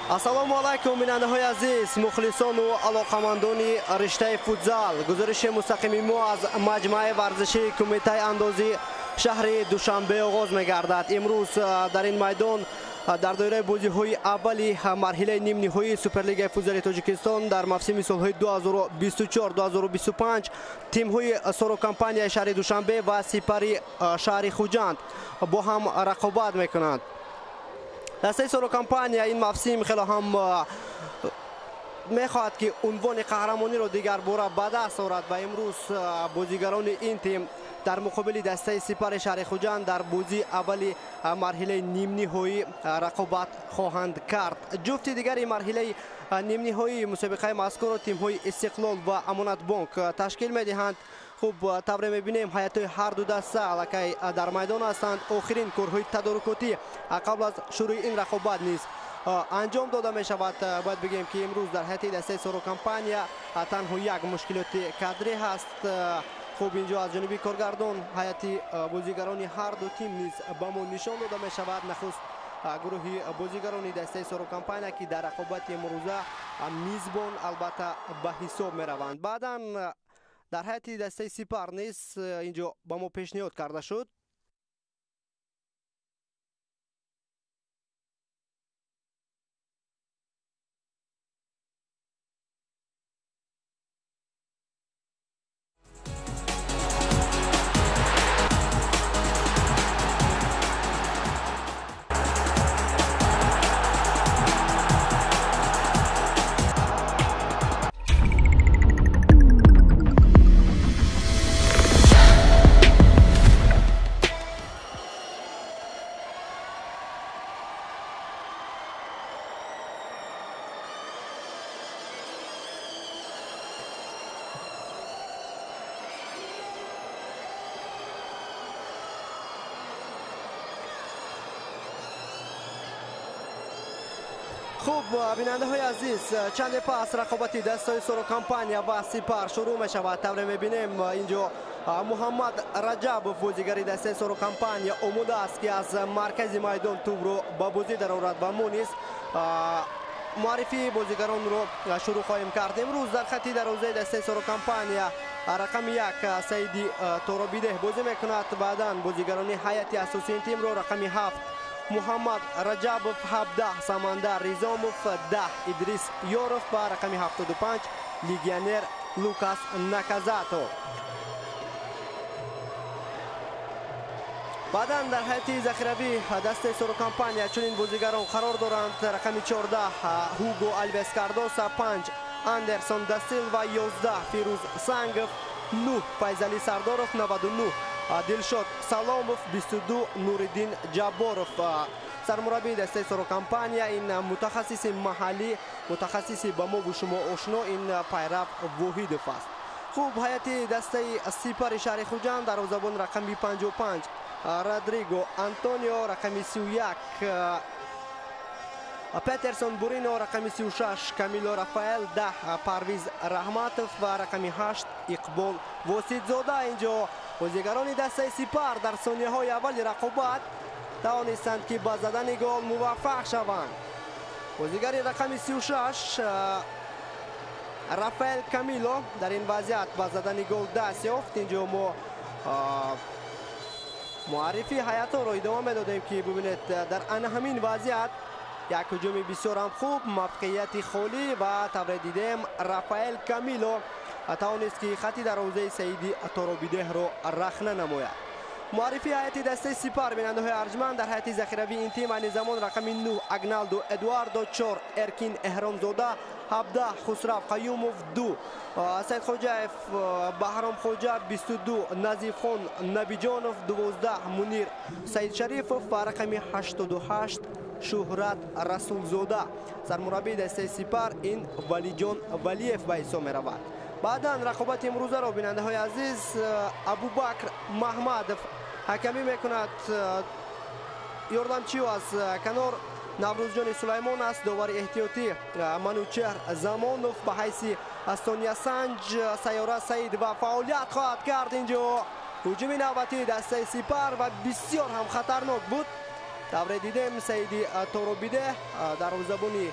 Ассалому алайкум, бинандаҳои азиз, мухлисону алоқамандони риштаи футзал. Гузориши мустақими мо аз маҷмӯаи варзишии кумитаи андози шаҳри Душанбе оғоз мегардад. Имрӯз дар ин майдон дар доираи бозиҳои аввали марҳилаи нимниҳоии Суперлигаи футзали Тоҷикистон дар мавсими солҳои 2024-2025 тимҳои Сорокомпанияи шаҳри Душанбе ва Сипари шаҳри Хуҷанд бо ҳам рақобат мекунанд. Дастаи Сорокомпания ин мавсим хеле ҳам мехоҳад, ки унвони қаҳрамониро дигарбора ба даст орад ва имрӯз бозигарони ин тим дар муқобили дастаи Сипари шаҳри Хуҷанд дар бозии аввали марҳилаи нимниҳоӣ рақобат хоҳанд кард. Ҷуфти дигари марҳилаи нимниҳоии мусобиқаи мазкурро тимҳои Истиқлол ва Амонатбонк ташкил медиҳанд. Хуб, тавре мебинем, ҳайатҳои ҳар ду даста аллакай дар майдон ҳастанд. Охирин корҳои тадорукотӣ қабл аз шурӯи ин рақобат низ анҷом дода мешавад. Бояд бигӯем, ки имрӯз дар ҳайати дастаи Сорокомпания танҳо як мушкилоти кадрӣ ҳаст. Хуб, инҷо аз ҷониби коргардон ҳайати бозигарони ҳар ду тим низ ба мо нишон дода мешавад. Нахуст гурӯҳи бозигарони дастаи Сорокомпания, ки дар рақобати имрӯза мизбон албатта ба ҳисоб мераванд. Баъдан дар ҳайати дастаи Сипар низ инҷо ба мо пешниҳод карда шуд. Хуб, бинандаҳои азиз, чанде пас рақобати дастаҳои Соро Компания ва Сипар шурӯъ мешавад. Тавре мебинем, инҷо Муҳаммад Раҷабов, бозигари дастаи Соро Компания, омода аст, ки аз маркази майдон тӯбро ба бозӣ дарорад ва мо низ муаррифии бозигаронро шурӯъ хоҳем кард. Имрӯз дар хати дарвозаи дастаи Соро Компания рақами 1 Саиди Торобидеҳ бозӣ мекунад. Баъдан бозигарони ҳайати асосии ин тимро рақами 7 Муҳаммад Раҷабов, 17 Самандар Ризомов, 10 Идрис Ёров ва рақами 75 легионер Лукас Наказато. Баъдан дар ҳайати захиравӣ дастаи Соро Компания чунин бозигарон қарор доранд: рақами 14 Ҳуго Алвес Кардоса, 5 Андерсон да Силва, 11 Фирӯз Сангов, 9 Файзалӣ Сардоров, 99 Дилшод Саломов, 22 Нуриддин Ҷабборов. Сармураббии дастаи Соро Компания ин мутахассиси маҳаллӣ, мутахассиси ба мову шумо ошно, ин Пайрав Воҳидов аст. Хуб, ҳайати дастаи Сипари шаҳри Хуҷанд дарвозабон рақами 55 Родриго Антонио, рақами 31 Петерсон Бурино, рақами 36 Камило Рафаэл, 10 Парвиз Раҳматов ва рақами 8 Иқбол Воситзода. Инҷо бозигарони дастаи Сипар дар сонияҳои аввали рақобат тавонистанд, ки ба задани гол муваффақ шаванд. Бозигари рақами 36 Рафаэл Камило дар ин вазъият ба задани гол даст ёфт. Инҷо мо муаррифии ҳайатҳоро идома медодем, ки бибинед, дар ана ҳамин вазъият як ҳуҷуми бисёр ҳам хуб, мавқеияти холӣ ва тавре дидем, Рафаэл Камило тавонист, ки хати дарвозаи Саиди Торобидеҳро рахна намояд. Муаррифии ҳайати дастаи Сипар, бинандаҳои арҷманд, дар ҳайати захиравии ин тим айни замон рақами 9 Агналдо Эдуардо, 4 Эркин Эҳромзода, 17 Хусрав Қаюмов, 2 Саидхоҷаев Баҳромхоҷа, 22 Назифхон Набиҷонов, 12 Мунир Саидшарифов ва рақами 88 Шуҳрат Расулзода. Сармураббии дастаи Сипар ин Валиҷон Валиев ба ҳисоб меравад. Баъдан рақобати имрӯзаро, бинандаҳои азиз, Абубакр Маҳмадов ҳакамӣ мекунад. Ёрдамчиу аз канор Наврӯзҷони Сулаймон аст. Довари эҳтиётӣ Манучеҳр Замонов ба ҳайси Сониясанҷ Сайёра Саидова фаъолият хоҳад кард. Инҷо ҳуҷуми навбатии дастаи Сипар ва бисёр ҳам хатарнок буд. Тавре дидем, Саиди Торобидеҳ, дарвозабони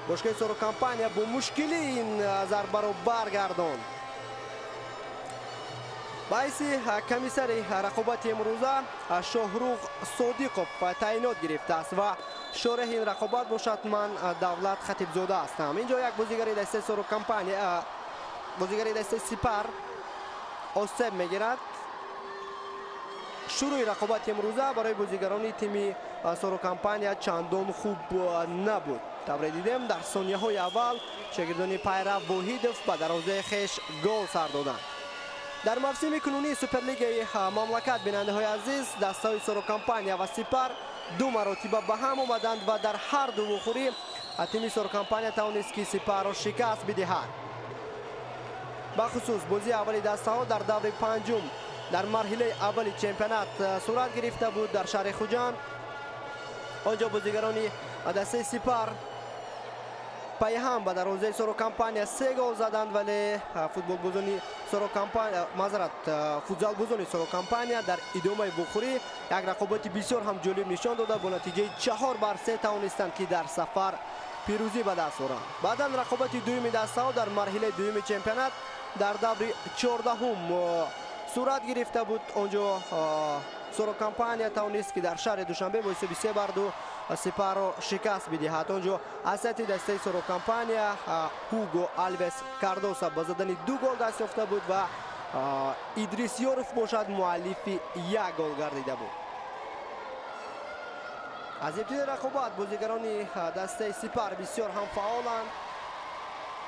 бошгоҳи Соро Компания, бо мушкилӣ ин зарбаро баргардонд. Ба ҳайси комиссари рақобати имрӯза Шоҳрух Содиқов таъйинот гирифтааст ва шореҳи ин рақобат бошад ман Давлат Хатибзода ҳастам. Инҷо як бозигари дастаи Соро Компания, бозигари дастаи Сипар осеб мегирад. Шурӯи рақобати имрӯза барои бозигарони тими Соро Компания чандон хуб набуд. Тавре дидем, дар сонияҳои аввал шогирдони Пайрав Воҳидов ба дарвозаи хеш гол сар доданд. Дар мавсими кунунии Суперлигаи мамлакат, бинандаҳои азиз, дастаҳои Соро Компания ва Сипар ду маротиба ба ҳам омаданд ва дар ҳар ду вохӯрӣ тими Соро Компания тавонист, ки Сипарро шикаст бидиҳад. Бахусус бозии аввали дастаҳо дар даври панҷум дар марҳилаи аввали чемпионат сурат гирифта буд дар шаҳри Хуҷанд. Он ҷо бозигарони дастаи Сипар пайҳам ба дарвозаи Соро Компания 3 гол заданд, вале футболбозони Соро Компания, маъзарат, футзалбозони Соро Компания дар идомаи вохӯрӣ як рақобати бисёр ҳам ҷолиб нишон дода, бо натиҷаи 4-3 тавонистанд, ки дар сафар пирӯзӣ ба даст оранд. Баъдан рақобати дуюми дастаҳо дар марҳилаи дуюми чемпионат дар даври 14-ум сурат гирифта буд. Он ҷо Соро Компания тавонист, ки дар шаҳри Душанбе бо ҳисоби 3-2 Сипарро шикаст бидиҳад. Он ҷо аз ҳайати дастаи Соро Компания Ҳуго Алвес Кардоса ба задани 2 гол даст ёфта буд ва Идрис Ёров бошад муаллифи 1 гол гардида буд. Аз ибтидои рақобат бозигарони дастаи Сипар бисёр ҳам фаъоланд.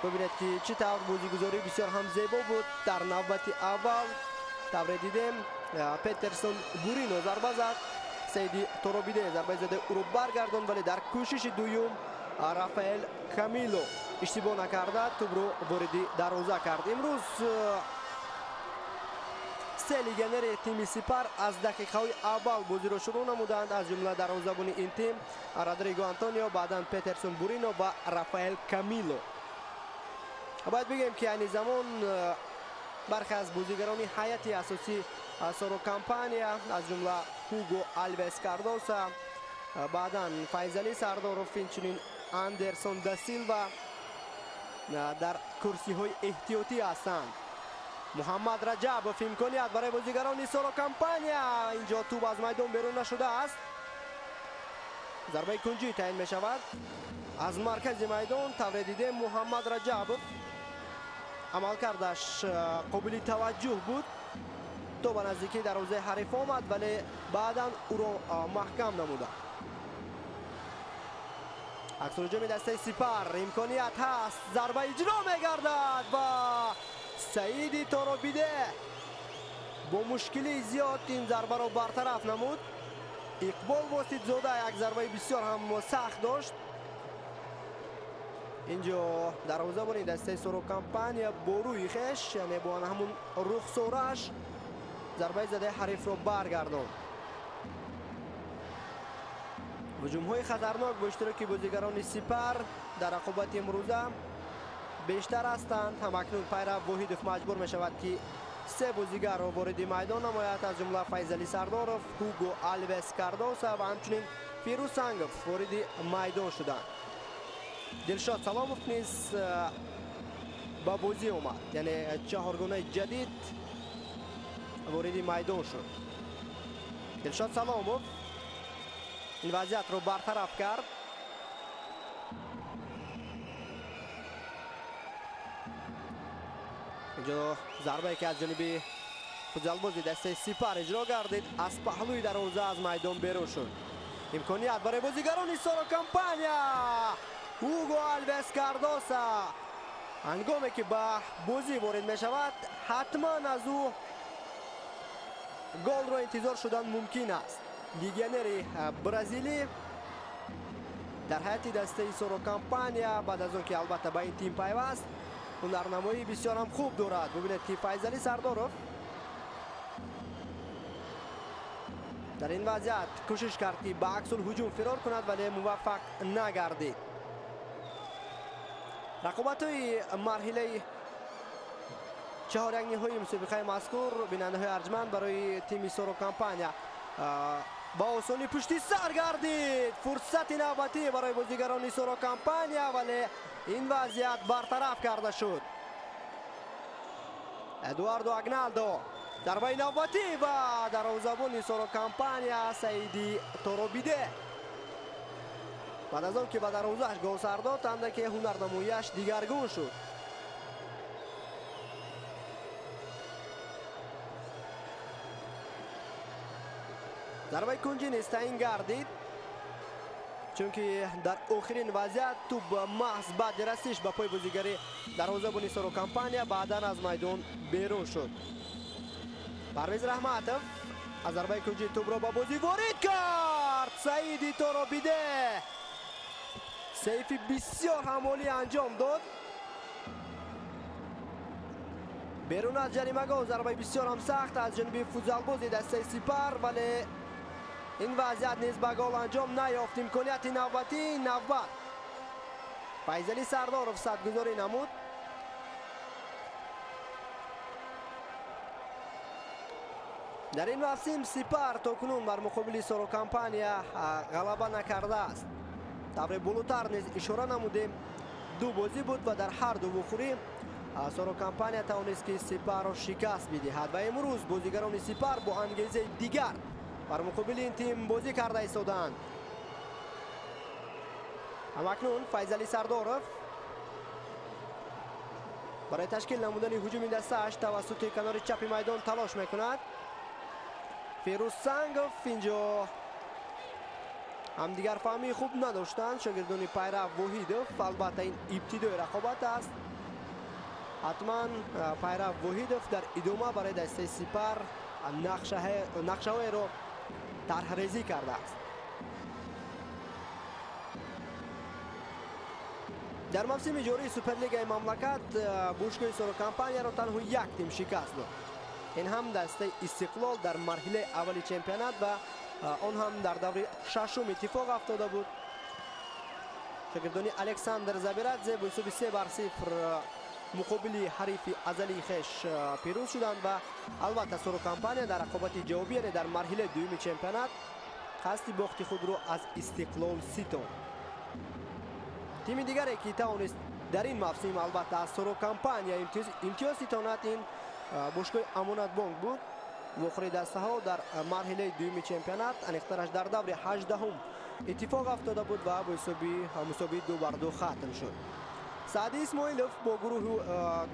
Бибинед, ки чӣ тавр бозигузорӣ бисёр ҳам зебо буд. Дар навбати аввал тавре дидем, Петерсон Бурино зарба зад, Саиди Торобиде зарбаи задаи ӯро баргардонд, вале дар кӯшиши дуюм Рафаэл Камило иштибоҳ накарда тӯбро вориди дарвоза кард. Имрӯз Се легионери тими Сипар аз дақиқаҳои аввал бозиро шурӯъ намуданд, аз ҷумла дарвозабони ин тим Родриго Антонио, баъдан Петерсон Бурино ва Рафаэл Камило. Бояд бигӯем, ки айни замон бархе аз бозигарони ҳайати асосӣ Соро Компания, аз ҷумла Ҳуго Алвес Кардоса, баъдан Файзалӣ Сардоров, инчунин Андерсон да Силва дар курсиҳои эҳтиётӣ ҳастанд. Муҳаммад Раҷабов, имконият барои бозигарони Соро Компания. Инҷо тӯб аз майдон берун нашудааст. Зарбаи кунҷӣ таъин мешавад. Аз маркази майдон тавре дидем, Муҳаммад Раҷабов амалкардаш қобили таваҷҷӯҳ буд, то ба наздикии дарвозаи ҳариф омад, вале баъдан ӯро маҳкам намуданд. Аксулҳуҷуми дастаи Сипар, имконият ҳаст, зарба иҷро мегардад ва Саиди Торобиде бо мушкилии зиёд ин зарбаро бартараф намуд. Иқбол Воситзода як зарбаи бисёр ҳам сахт дошт. Инҷо дарвозабони дастаи Соро Компания бо рӯи хеш, яъне бо ҳамун рухсорааш, зарбаи задаи ҳарифро баргардонд. Ҳуҷумҳои хатарнок бо иштироки бозигарони Сипар дар рақобати имрӯза бештар ҳастанд. Ҳамакнун Пайрав Воҳидов маҷбур мешавад, ки се бозигарро вориди майдон намояд, аз ҷумла Файзалӣ Сардоров, Ҳуго Алвес Кардоса ва ҳамчунин Фирӯз Сангов вориди майдон шуданд. Дилшод Саломов низ ба бозӣ омад, яъне чаҳоргонаи ҷадид вориди майдон шуд. Дилшод Саломов ин вазъиятро бартараф кард. Инҷо зарбае, ки аз ҷониби футзалбози дастаи Сипар иҷро гардид, аз паҳлӯи дарвоза аз майдон берун шуд. Имконият барои бозигарони Соро Компания. Ҳуго Алвес Кардоса ҳангоме ки ба бозӣ ворид мешавад, ҳатман аз ӯ голро интизор шудан мумкин аст. Легионери бразилӣ дар ҳайати дастаи Соро Компания баъд аз он ки албатта ба ин тим пайваст, ҳунарнамоии бисёр ҳам хуб дорад. Бубинед, ки Файзалӣ Сардоров дар ин вазъият кӯшиш кард, ки ба аксулҳуҷум фирор кунад, вале муваффақ нагардид. Рақобатҳои марҳилаи чаҳорякниҳои мусобиқаи мазкур, бинандаҳои арҷманд, барои тими Соро Компания ба осонӣ пушти сар гардид. Фурсати навбатӣ барои бозигарони Соро Компания, вале ин вазъият бартараф карда шуд. Эдуардо Агналдо, зарбаи навбатӣ ва дарвозабони Соро Компания Саиди Торобиде баъд аз он ки ба дарвозааш гол сар дод, андаке ҳунарнамоияш дигаргун шуд. Зарбаи кунҷӣ низ таъин гардид, чунки дар охирин вазъият тӯб маҳз баъди расиш ба пои бозигари дарвозабони Соро Компания баъдан аз майдон берун шуд. Парвиз Раҳматов аз зарбаи кунҷӣ тӯбро ба бозӣ ворид кард. Саиди Торобиде сейфи бисёр ҳамолӣ анҷом дод. Берун аз ҷаримагоҳ зарбаи бисёр ҳам сахт аз ҷониби футзалбози дастаи Сипар, вале ин вазъият низ ба гол анҷом наёфт. Имконияти навбатӣ навбат Файзалӣ Сардоров садгузорӣ намуд. Дар ин мавсим Сипар то кунун бар муқобили Соро Компания ғалаба накардааст. Тавре болотар низ ишора намудем, ду бозӣ буд ва дар ҳар ду вухӯрӣ Соро Компания тавонист, ки Сипарро шикаст бидиҳад ва имрӯз бозигарони Сипар бо ангезаи дигар бар муқобили ин тим бозӣ карда истодаанд. Ҳамакнун Файзалӣ Сардоров барои ташкил намудани ҳуҷуми дастааш тавассути канори чапи майдон талош мекунад. Фирӯз Сангов инҷо ҳамдигарфаҳмии хуб надоштанд шогирдони Пайрав Воҳидов. Албатта, ин ибтидои рақобат аст. Ҳатман Пайрав Воҳидов дар идома барои дастаи Сипар нақшаҳоеро тарҳрезӣ кардааст. Дар мавсими ҷории Суперлигаи мамлакат бошгоҳи Соро Компанияро танҳо як тим шикаст дод. Ин ҳам дастаи Истиқлол дар марҳилаи аввали чемпионат ва он ҳам дар даври шашум иттифоқ афтода буд. Шогирдони Александр Забирадзе бо ҳисоби 3-0 муқобили ҳарифи азалии хеш пирӯз шуданд ва албатта Соро Компания дар рақобати ҷавобӣ, яъне дар марҳилаи дуюми чемпионат, қасди бохти худро аз Истиқлол ситонд. Тими дигаре ки тавонист дар ин мавсим албатта аз Соро Компания имтиёз ситонад, ин бошгоҳи Амонатбонк буд. Вохӯрии дастаҳо дар марҳилаи дуюми чемпионат, аниқтараш дар даври 18-ум иттифоқ афтода буд ва бо ҳисоби мусовии 2-2 хатм шуд. Саъди Исмоилов бо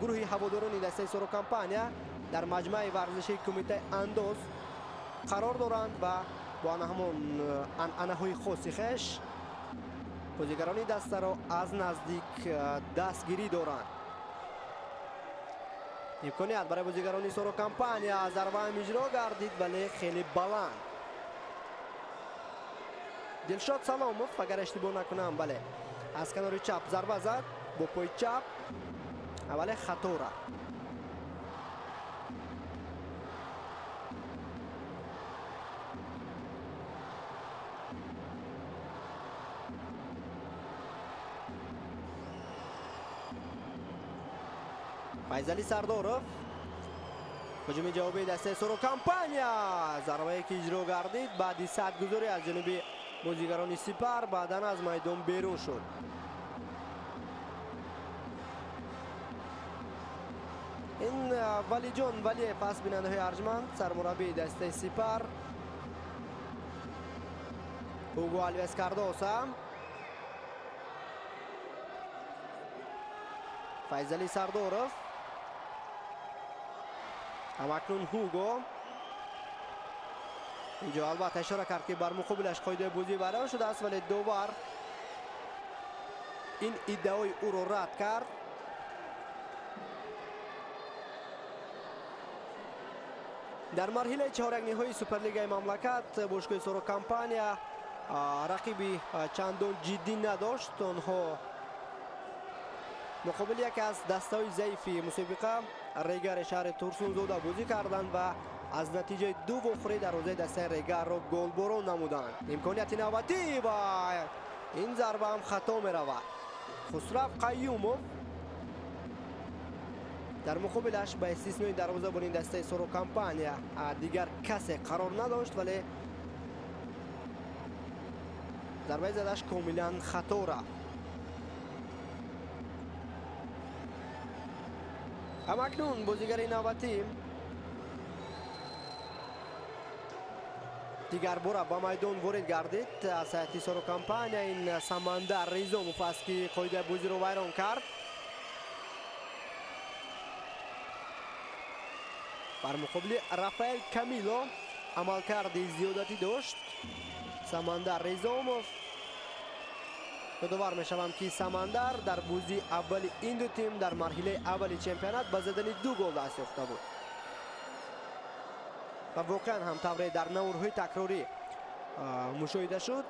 гурӯҳи ҳаводорони дастаи Соро Компания дар маҷмӯаи варзишии кумитаи андоз қарор доранд ва бо ҳамон анъанаҳои хоси хеш бозигарони дастаро аз наздик дастгирӣ доранд. Имконият барои бозигарони Соро Компания зарбаам иҷро гардид, вале хеле баланд. Дилшод Саломов, агар иштибоҳ накунам, бале, аз канори чап зарба зад бо пои чап, вале хато рафт. Файзали Сардоров, ҳуҷуми ҷавобии дастаи Соро Компания, зарбае ки иҷро гардид баъди садгузорӣ аз ҷануби бозигарони Сипар, баъдан аз майдон берун шуд. Ин Валиҷон Валиев аст, бинандаҳои арҷманд, сармураббии дастаи Сипар. Ҳуго Алвес Кардоса, Файзали Сардоров, ҳамакнун Ҳуго. Инҷо албатта ишора кард, ки бар муқобилаш қоидаи бозӣ вайрон шудааст, вале довар ин иддаои ӯро рад кард. Дар марҳилаи чорякниҳои Суперлигаи мамлакат бошгоҳи Соро Компания рақиби чандон ҷиддӣ надошт. Онҳо муқобили яке аз дастаҳои заифи мусобиқа, Регари шаҳри Турсунзода, бозӣ карданд ва аз натиҷаи ду вохӯрӣ дарвозаи дастаи Регарро голборон намуданд. Имконияти навбатӣ ва ин зарба ҳам хато меравад. Хусрав Қаюмов дар муқобилаш ба истиснои дарвозабони дастаи Соро Компания дигар касе қарор надошт, вале зарбаи задаш комилан хато рафт. Ҳамакнун бозигари навбатӣ дигар бора ба майдон ворид гардид аз ҳайати Соро Компания. Ин Самандар Ризомов аст, ки қоидаи бозиро вайрон кард. Бар муқобили Рафаэл Камило амалкарди зиёдатӣ дошт Самандар Ризомов. Ёдовар мешавам, ки Самандар дар бозии аввали ин ду тим дар марҳилаи аввали чемпионат ба задани 2 гол даст ёфта буд ва воқеан ҳам тавре дар наворҳои такрорӣ мушоҳида шуд,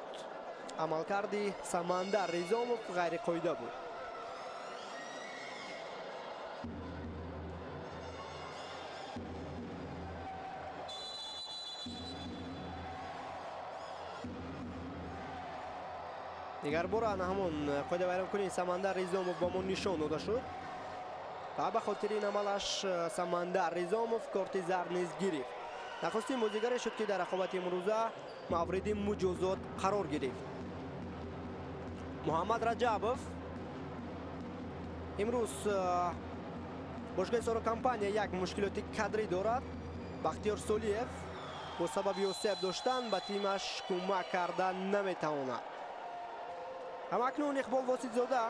амалкарди Самандар Ризомов ғайриқоида буд. Дигар бора ана ҳамон қоида вайронкунии Самандар Ризомов ба мо нишон дода шуд ва ба хотири ин амалаш Самандар Ризомов корти зард низ гирифт. Нахустин бозигаре шуд, ки дар рақобати имрӯза мавриди муҷозот қарор гирифт. Муҳаммад Раҷабов. Имрӯз бошгоҳи Соро Компания як мушкилоти кадрӣ дорад. Бахтиёр Солиев бо сабаби осеб доштан ба тимаш кӯмак карда наметавонад. Ҳамакнун Иқбол Воситзода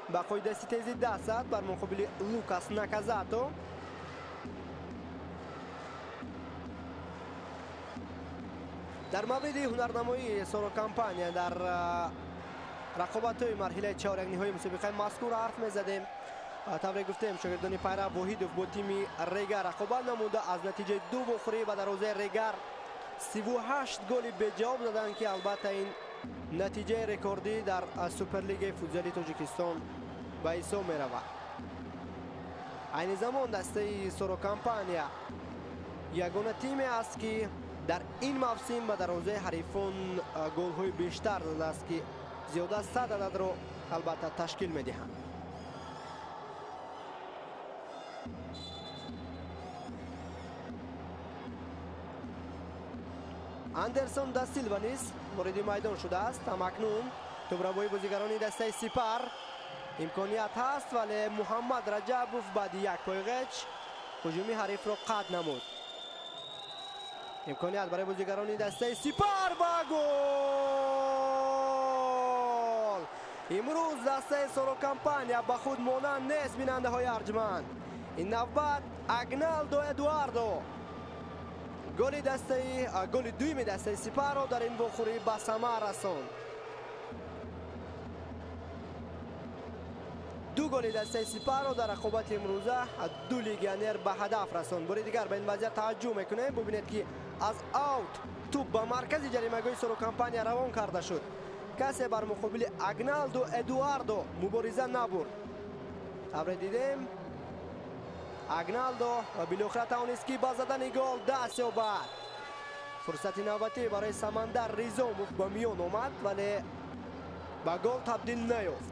ба қоидаи тези даст зад бар муқобили Лукас Наказато. Дар мавриди ҳунарнамоии Соро Компания дар рақобатҳои марҳилаи чорякниҳои мусобиқаи мазкур ҳарф мезадем. Тавре гуфтем, шогирдони Пайрав Воҳидов бо тими Регар рақобат намуда аз натиҷаи ду вохӯрӣ ба дарвозаи Регар 38 голи беҷавоб заданд, ки албатта ин натиҷаи рекордӣ дар Суперлигаи футзали Тоҷикистон ба ҳисоб меравад. Айни замон дастаи Соро Компания ягона тиме аст, ки дар ин мавсим ба дарвозаи ҳарифон голҳои бештар додааст, ки зиёда аз 100 ададро албатта ташкил медиҳанд. Андерсон да Силва низ вориди майдон шудааст. Ҳамакнун тӯбравои бозигарони дастаи Сипар имконият ҳаст, вале Муҳаммад Раҷабов баъди як пойғеч ҳуҷуми ҳарифро қатъ намуд. Имконият барои бозигарони дастаи Сипар ва гол! Имрӯз дастаи Соро Компания ба худ монанд нест, бинандаҳои арҷманд. Ин навбат Агналдо Эдуардо голи дуюми дастаи Сипарро дар ин вохӯрӣ ба самар расонд. Ду голи дастаи Сипарро дар рақобати имрӯза ду легионер ба ҳадаф расонд. Бори дигар ба ин вазъият таваҷҷӯҳ мекунем. Бубинед, ки аз аут тӯб ба маркази ҷаримагоҳи Соро Компания равон карда шуд. Касе бар муқобили Агналдо Эдуардо мубориза набурд. Тавре дидем, Агналдо билохира тавонист, ки ба задани гол даст ёбад. Фурсати навбатӣ барои Самандар Ризомов ба миён омад, вале ба гол табдил наёфт.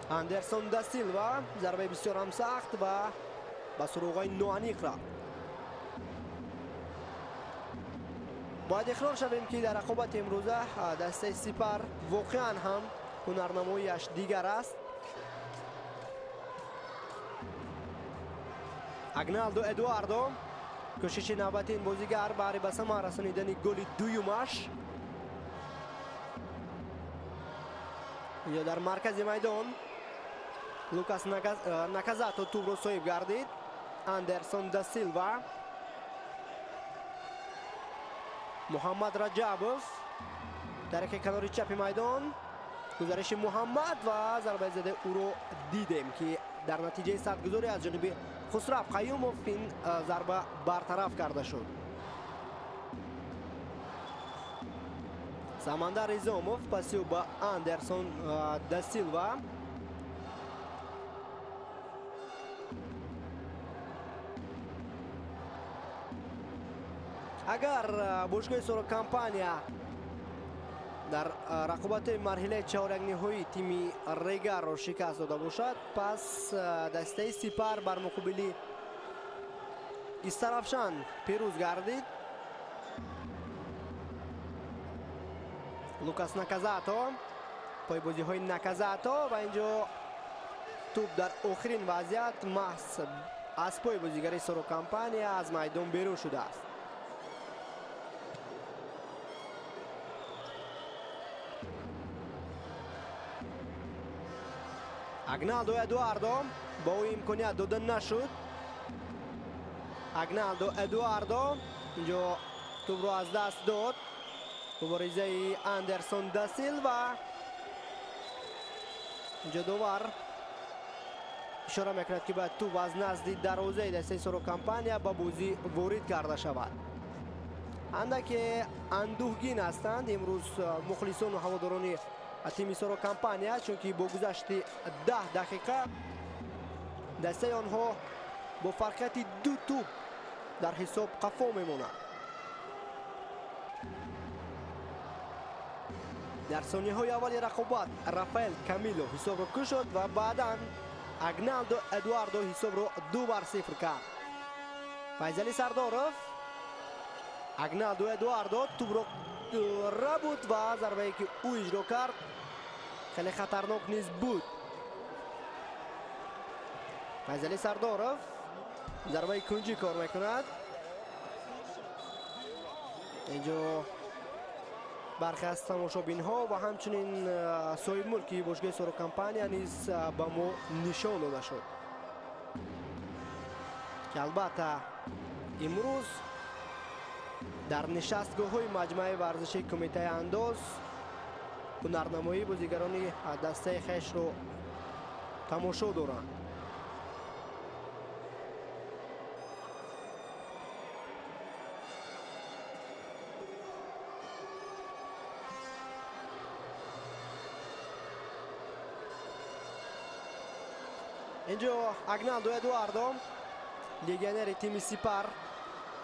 Андерсон да Силва зарбаи бисёр ҳам сахт ва ба суроғҳои ноаниқ рафт. Бояд иқрор шавем, ки дар рақобати имрӯза дастаи Сипар воқеан ҳам ҳунарнамоияш дигар аст. Агналдо Эдуардо кӯшиши навбати ин бозигар баҳри ба самар расонидани голи дуюмаш. Инҷо дар маркази майдон Лукас Наказато тӯбро соҳиб гардид. Андерсон да Силва, Муҳаммад Раҷабов дар яке канори чапи майдон. Гузариши Муҳаммад ва зарбаи задаи ӯро дидем, ки дар натиҷаи садгузорӣ аз ҷониби Хусрав Қаюмов ин зарба бартараф карда шуд. Самандар Изомов пасиу ба Андерсон да Силва. Агар бошгоҳи Соро Компания дар рақобати марҳилаи чорякниҳоӣ тими Регарро шикаст дода бошад, пас дастаи Сипар бар муқобили Истаравшан пирӯз гардид. Лукас Наказато, пойбозиҳои Наказато ва инҷо тӯб дар охирин вазъият маҳз аз пои бозигари Соро Компания аз майдон берун шудааст. Агналдо Эдуардо ба ӯ имконият дода нашуд. Агналдо Эдуардо инҷо тӯбро аз даст дод. Муборизаи Андерсон да Силва. Инҷо довар ишора мекунад, ки бояд тӯб аз назди дарвозаи дастаи Соро Компания ба бозӣ ворид карда шавад. Андаке андӯҳгин ҳастанд имрӯз мухлисону ҳаводорони тими Соро Компания, чунки бо гузашти 10 дақиқа дастаи онҳо бо фарқияти ду тӯб дар ҳисоб қафо мемонад. Дар сонияҳои аввали рақобат Рафаэл Камило ҳисобро кушод ва баъдан Агналдо Эдуардо ҳисобро 2-0 кард. Файзали Сардоров, Агналдо Эдуардо тӯбро рабуд ва зарбае ки ӯ иҷро кард хеле хатарнок низ буд. Файзали Сардоров зарбаи кунҷӣ кор мекунад. Инҷо бархе аз тамошобинҳо ва ҳамчунин соҳибмулки бошгоҳи Соро Компания низ ба мо нишон дода шуд, ки албатта имрӯз дар нишастгоҳҳои маҷмӯаи варзишии кумитаи андоз ҳунарнамоии бозигарони дастаи хешро тамошо доранд. Инҷо Агналдо Эдуардо Легионери тими Сипар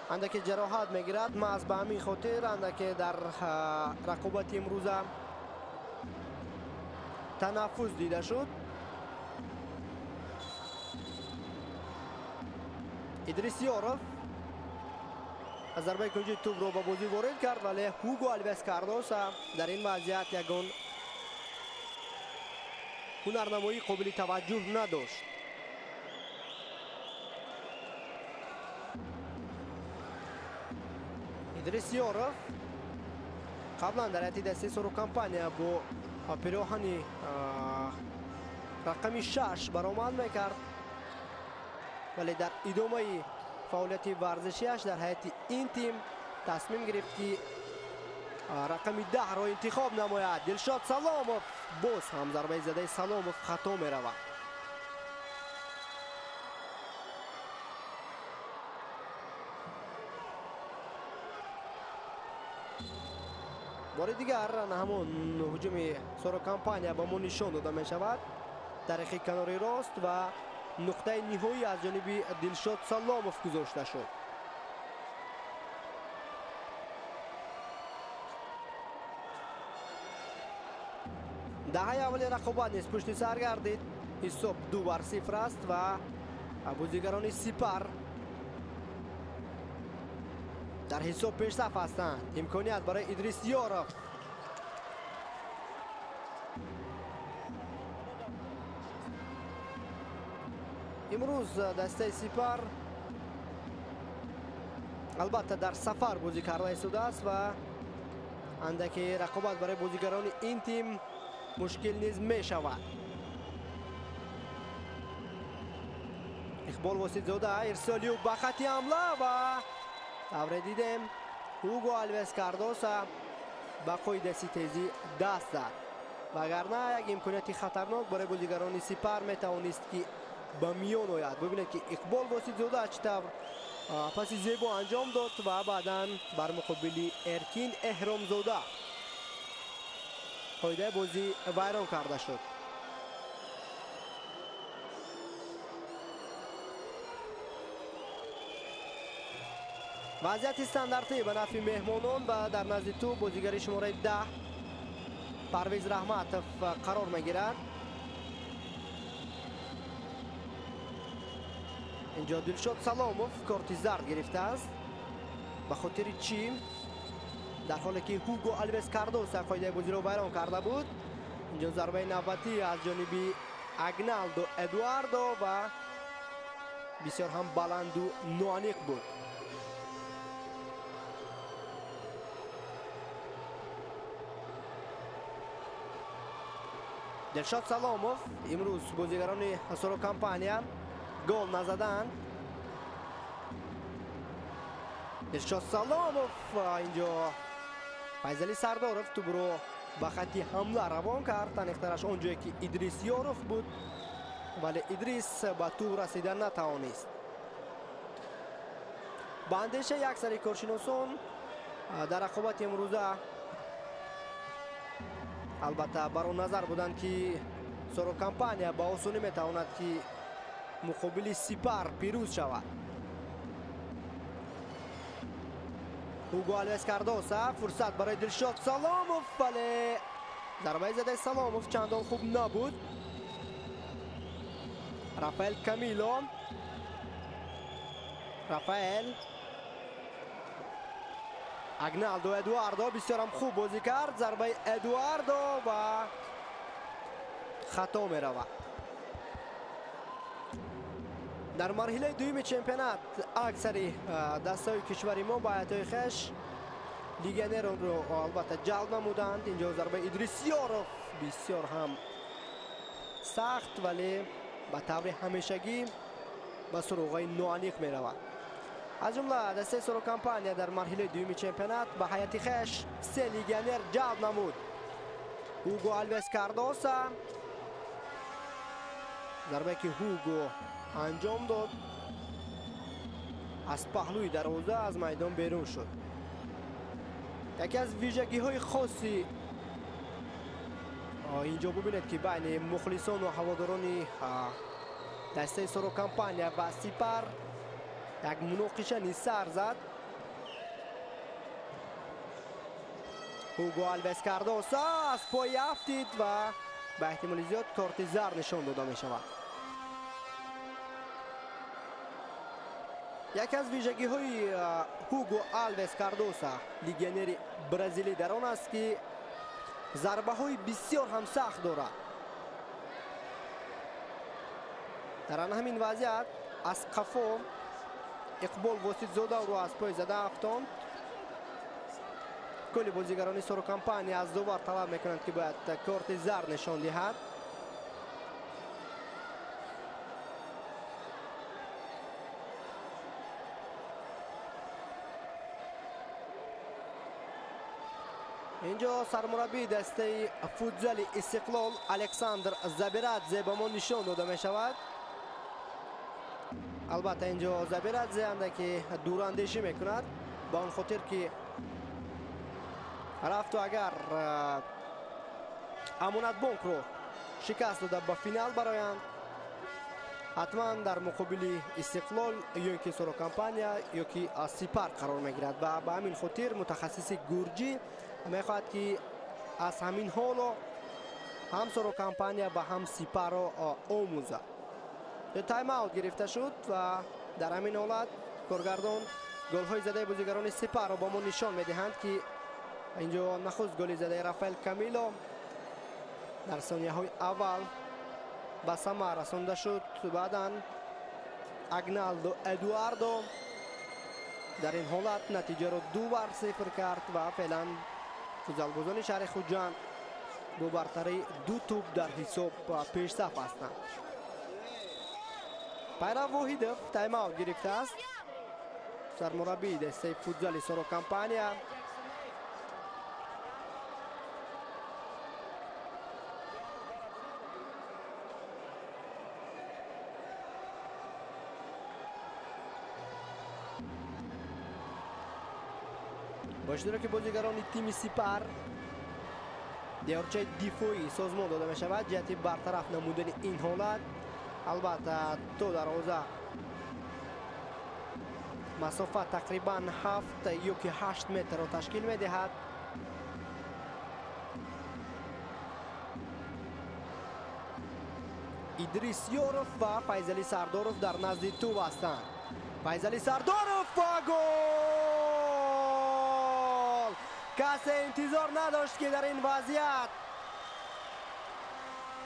андаке ҷароҳат мегирад. Маҳз ба ҳамин хотир андаке дар рақобати имрӯза танаффус дида шуд. Идрис Ёров аз зарбаи кунҷи тӯбро ба бозӣ ворид кард, вале Ҳуго Алвес Кардоса дар ин вазъият ягон ҳунарнамоии қобили таваҷҷӯҳ надошт. Идрис Ёров қаблан дар ҳайати дастаи Соро Компания бо пироҳани рақами 6 баромад мекард, вале дар идомаи фаъолияти варзишиаш дар ҳайати ин тим тасмим гирифт, ки рақами 10-ро интихоб намояд. Дилшод Саломов, боз ҳам зарбаи задаи Саломов хато меравад. Бори дигар ҳамон ҳуҷуми Соро Компания ба мо нишон дода мешавад. Тариқи канори рост ва нуқтаи ниҳоӣ аз ҷониби Дилшод Саломов гузошта шуд. Даҳаи аввали рақобат низ пушти сар гардид. Ҳисоб 2-0 аст ва бозигарони Сипар дар ҳисоб пешсаф ҳастанд. Имконият барои Идрис Ёров. Имрӯз дастаи Сипар албатта дар сафар бозӣ карда истодааст ва андаке рақобат барои бозигарони ин тим мушкил низ мешавад. Иқбол Воситзода ирсолию ба хати ҳамла ва тавре дидем Ҳуго Алвес Кардоса ба қоидаси тезӣ даст зад. Вагарна як имконияти хатарнок барои бозигарони Сипар метавонист, ки ба миён ояд. Бибинед, ки Иқбол Воситзода чӣ тавр паси зебо анҷом дод ва баъдан бар муқобили Эркин Эҳромзода қоидаи бозӣ вайрон карда шуд. Вазъияти стандартӣ ба нафъи меҳмонон ва дар назди тӯб бозигари шумораи 10 Парвиз Раҳматов қарор мегирад. Инҷо Дилшод Саломов корти зард гирифтааст. Ба хотири чӣ? Дар ҳоле ки Ҳуго Алвес Кардоса қоидаи бозиро вайрон карда буд. Инҷо зарбаи навбатӣ аз ҷониби Агналдо Эдуардо ва бисёр ҳам баланду ноаниқ буд. Дилшод Саломов, имрӯз бозигарони Соро Компания гол назаданд. Дилшод Саломов, инҷо Файзали Сардоров тӯбро ба хати ҳамла равон кард. Аниқтараш он ҷое ки Идрис Ёров буд, вале Идрис ба тӯб расида натавонист. Ба андешаи аксари коршиносон дар рақобати имрӯза албатта бар он назар буданд, ки Соро Компания ба осонӣ метавонад, ки муқобили Сипар пирӯз шавад. Ҳуго Алвес Кардоса, фурсат барои Дилшод Саломов, вале зарбаи задаи Саломов чандон хуб набуд. Рафаэл Камило, Рафаэл Агналдо Эдуардо бисёрам хуб бозӣ кард. Зарбаи Эдуардо ва хато меравад. Дар марҳилаи дуюми чемпионат аксари дастаҳои кишвари мо ба ҳайатҳои хеш легионерро албатта ҷалб намуданд. Инҷо зарбаи Идрис Ёров бисёр ҳам сахт, вале ба таври ҳамешагӣ ба суроғаи ноаниқ меравад. Аз ҷумла дастаи Соро Компания дар марҳилаи дуюми чемпионат ба ҳайати хеш 3 легионер ҷалб намуд. Ҳуго Алвес Кардоса, зарбае ки Ҳуго анҷом дод аз паҳлӯи дарвоза аз майдон берун шуд. Яке аз вижагиҳои хоси инҷо бубинед, ки байни мухлисону ҳаводорони дастаи Соро Компания ва Сипар Як муноқиша низ сар зад. Ҳуго Алвес Кардоса аз пой афтид ва ба эҳтимоли зиёд корти зард нишон дода мешавад. Яке аз вижагиҳои Ҳуго Алвес Кардоса, легионери бразилӣ, дар он аст, ки зарбаҳои бисёр ҳам сахт дорад. Дар ана ҳамин вазъият аз қафо Иқбол Воситзода ӯро аз пой зада афтонд. Кулли бозигарони Сорокомпания аз довар талаб мекунанд, ки бояд корти зард нишон диҳад. Инҷо сармураббии дастаи футзали Истиқлол Александр Забирадзе ба мо нишон дода мешавад. Албатта, инҷо Забирадзе андаке дурандешӣ мекунад, ба он хотир ки рафту агар Амонатбонкро шикаст дода ба финал бароянд, ҳатман дар муқобили Истиқлол ё ки Сорокомпания ё ки Сипар қарор мегирад ва ба ҳамин хотир мутахассиси гурҷӣ мехоҳад, ки аз ҳамин ҳоло ҳам Сорокомпания ва ҳам Сипарро омӯзад. Тайм-аут гирифта шуд ва дар ҳамин ҳолат коргардон голҳои задаи бозигарони Сипарро ба мо нишон медиҳанд, ки инҷо нахуст голи задаи Рафаэл Камило дар сонияҳои аввал ба самар расонда шуд. Баъдан Агналдо Эдуардо дар ин ҳолат натиҷаро 2-0 кард ва феълан футзалбозони шаҳри Хуҷанд бо бартарии 2 тӯб дар ҳисоб пешсаф ҳастанд. Пайрав Воҳидов тайм-аут гирифтааст. Сармураббии дастаи футзали Сорокомпания. Бо иштироки бозигарони тими Сипар деворчаи дифоӣ созмон дода мешавад ҷиҳати бартараф намудани ин ҳолат. Албатта, то дарвоза масофа тақрибан 7 ё ки 8 метрро ташкил медиҳад. Идрис Ёров ва Файзали Сардоров дар назди тӯб ҳастанд. Файзали Сардоров ва гол! Касе интизор надошт, ки дар ин вазъият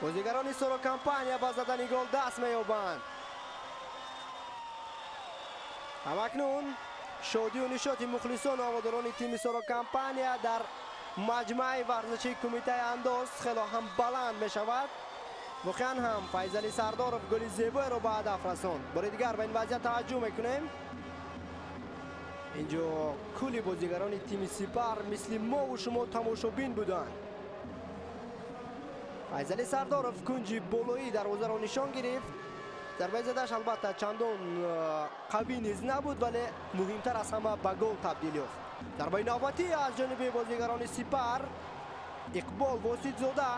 бозигарони Сорокомпания ба задани гол даст меёбанд. Ҳамакнун шодию нишоти мухлисону ҳаводорони тими Сорокомпания дар маҷмӯаи варзишии кумитаи андоз хело ҳам баланд мешавад. Воқеан ҳам Файзали Сардоров голи зебоеро ба ҳадаф расонд. Бори дигар ба ин вазъият таваҷҷӯҳ мекунем. Инҷо кулли бозигарони тими Сипар мисли мову шумо тамошобин буданд. Файзали Сардоров кунҷи болоии дарвозаро нишон гирифт. Зарбаи задаш албатта чандон қавӣ низ набуд, вале муҳимтар аз ҳама ба гол табдил ёфт. Зарбаи навбатӣ аз ҷониби бозигарони Сипар. Иқбол Воситзода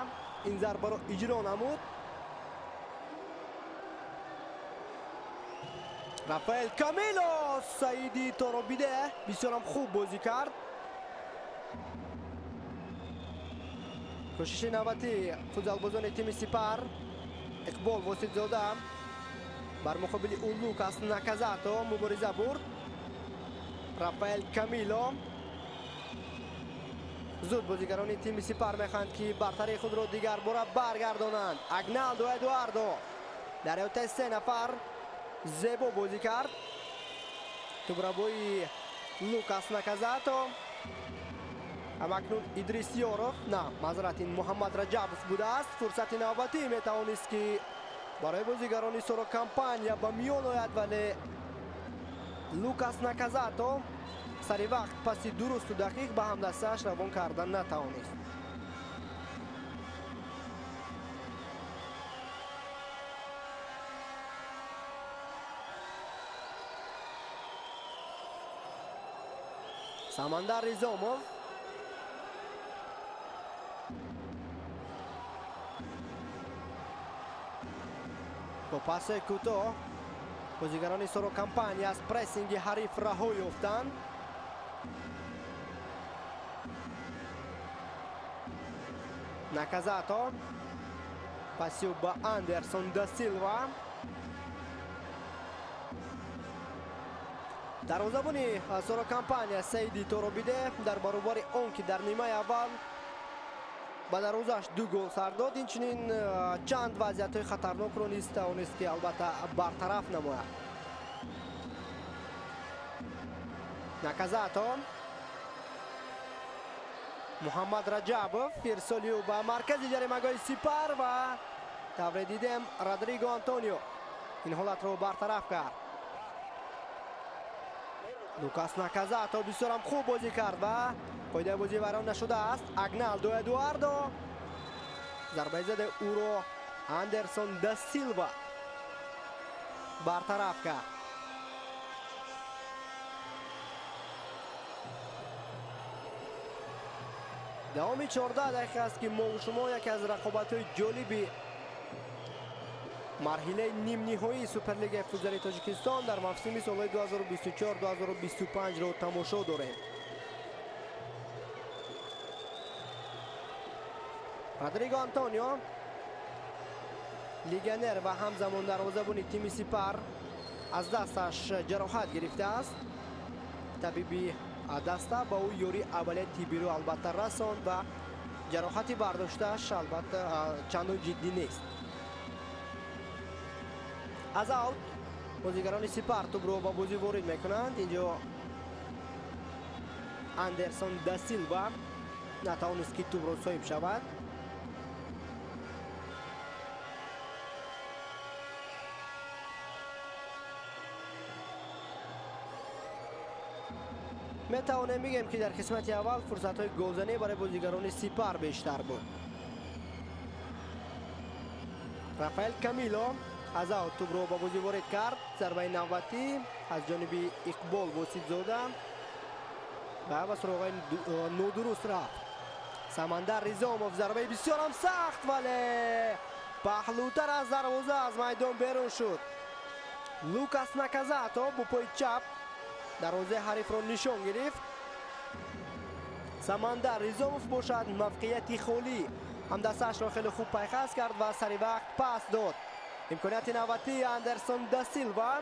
ин зарбаро иҷро намуд. Рафаэл Камило Саиди Торобиде бисёрам хуб бозӣ кард. Кӯшиши навбатӣ футзалбозони тими Сипар. Иқбол Воситзода бар муқобили ӯ Лукас Наказато мубориза бурд. Рафаэл Камило. Зуд бозигарони тими Сипар мехоҳанд, ки бартарии худро дигарбора баргардонанд. Агналдо Эдуардо дар эҳотаи 3 нафар зебо бозӣ кард. Тӯбрабои Лукас Наказато. Ҳамакнун Идрис Ёров, на, маъзарат, ин Муҳаммад Раҷабов будааст. Фурсати навбатӣ метавонист, ки барои бозигарони Сорокомпания ба миён ояд, вале Лукас Наказато сари вақт паси дурусту дақиқ ба ҳамдастааш равон карда натавонист. Самандар Ризомов бо пасҳои кӯтоҳ Бозигарони Соро Компания аз прессинги ҳариф раҳо ёфтанд. Наказато. Паси ба Андерсон да Силва. Дарвозабони Соро Компания Саиди Торобиде дар баробари он ки дар нимаи аввал ба дарвозааш 2 гол сар дод, инчунин чанд вазъиятҳои хатарнокро низ тавонист ки албатта бартараф намояд. Наказато. Муҳаммад Раҷабов ирсоли ӯ ба маркази ҷаримагоҳи Сипар ва тавре дидем Родриго Антонио ин ҳолатро бартараф кард. Лукас Наказато бисёрам хуб бозӣ кард ва қоидаи бозӣ вайрон нашудааст. Агналдо Эдуардо зарбаи задаи ӯро Андерсон да Силва бартараф кард. Давоми 14 дақиқа аст ки мо шумо яке аз рақобатҳои ҷолиби марҳилаи нимниҳоии Суперлигаи футзали Тоҷикистон дар мавсими солҳои 2024-2025 ро тамошо дорем. Родриго Антонио, легионер ва ҳамзамон дарвозабони тими Сипар, аз дасташ ҷароҳат гирифтааст. Табиби даста ба ӯ ёрии аввалияи тиббиро албатта расонд ва ҷароҳати бардоштааш албатта чандон ҷиддӣ нест. Аз аут бозигарони Сипар тӯбро ба бозӣ ворид мекунанд. Инҷо Андерсон да Силва натавонист ки тӯбро соҳиб шавад. Метавонем бигем ки дар қисмати аввал фурсатҳои голзанӣ барои бозигарони Сипар бештар буд. Рафаэл Камило аз аут тӯбро ба бозӣ ворид кард. Зарбаи навбатӣ аз ҷониби Иқбол Воситзода ва ба суроғаи нодуруст рафт. Самандар Ризомов зарбаи бисёрам сахт, вале паҳлӯтар аз дарвоза аз майдон берун шуд. Лукас Наказато бо пои чап дарвозаи ҳарифро нишон гирифт. Самандар Ризомов бошад мавқеияти холӣ ҳамдастаашро хеле хуб пайхас кард ва сари вақт пас дод. Имконияти навбатии Андерсон да Силва.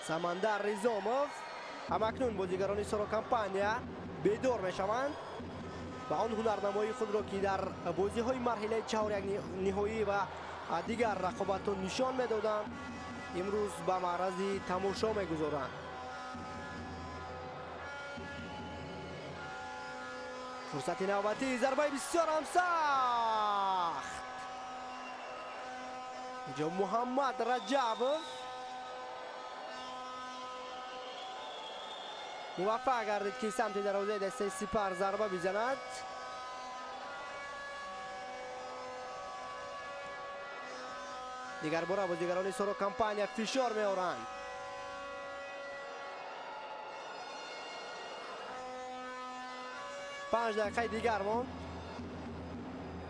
Самандар Ризомов. Ҳамакнун бозигарони Соро Компания бедор мешаванд ва он ҳунарнамоии худро ки дар бозиҳои марҳилаи чаҳорякниҳоӣ ва дигар рақобатҳо нишон медоданд, имрӯз ба маърази тамошо мегузоранд. Фурсати навбатӣ, зарбаи бисёрам сахт. Инҷо Муҳаммад Раҷабов муваффақ гардид ки самти дарвозаи дастаи Сипар зарба бизанад. Дигарбора бозигарони Соро Компания фишор меоранд. 5 дақиқаи дигар монд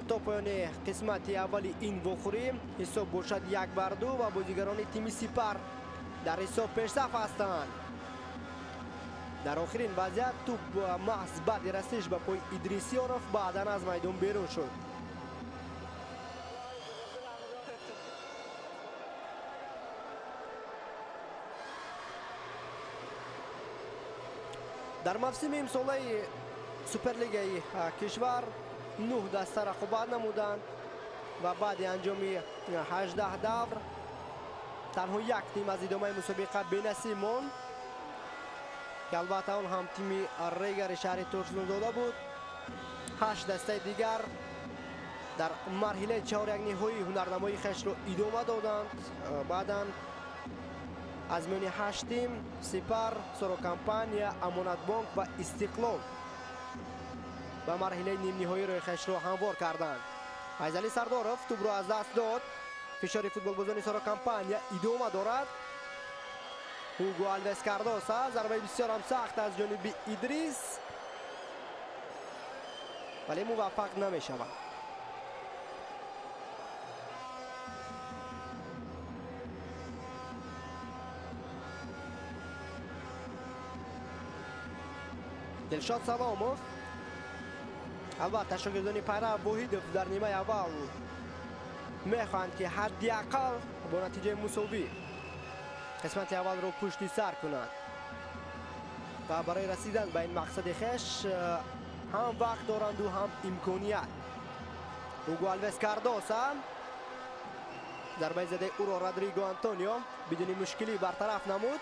то поёни қисмати аввали ин вохӯрӣ. Ҳисоб бошад 1-2 ва бозигарони тими Сипар дар ҳисоб пешсаф ҳастанд. Дар охирин вазъият тӯб маҳз баъди расиш ба пои Идрисёров баъдан аз майдон берун шуд. Дар мавсими имсолаи Суперлигаи кишвар 9 даста рақобат намуданд ва баъди анҷоми 18 давр танҳо як тим аз идомаи мусобиқа бенасиб монд, ки албатта он ҳам тими Регари шаҳри Турсунзода буд. 8 дастаи дигар дар марҳилаи чаҳорякниҳоии ҳунарнамоии хешро идома доданд. Баъдан аз миёни 8 тим Сипар, Соро Компания, Амонатбонк ва Истиқлол ба марҳилаи нимниҳоӣ роҳи хешро ҳамвор карданд. Файзалӣ Сардоров тӯбро аз даст дод. Фишори футболбозони Соро Компания идома дорад. Ҳуго Алвес Кардоса зарбаи бисёрам сахт аз ҷониби Идрис, вале муваффақ намешавад. Дилшод Саломов. Албатта шогирдони Пайрав Воҳидов дар нимаи аввал мехоҳанд, ки ҳадди ақал бо натиҷаи мусовӣ қисмати аввалро пушти сар кунанд ва барои расидан ба ин мақсади хеш ҳам вақт доранду ҳам имконият. Ҳуго Алвес Кардоса зарбаи задаи ӯро Родриго Антонио бидуни мушкилӣ бартараф намуд.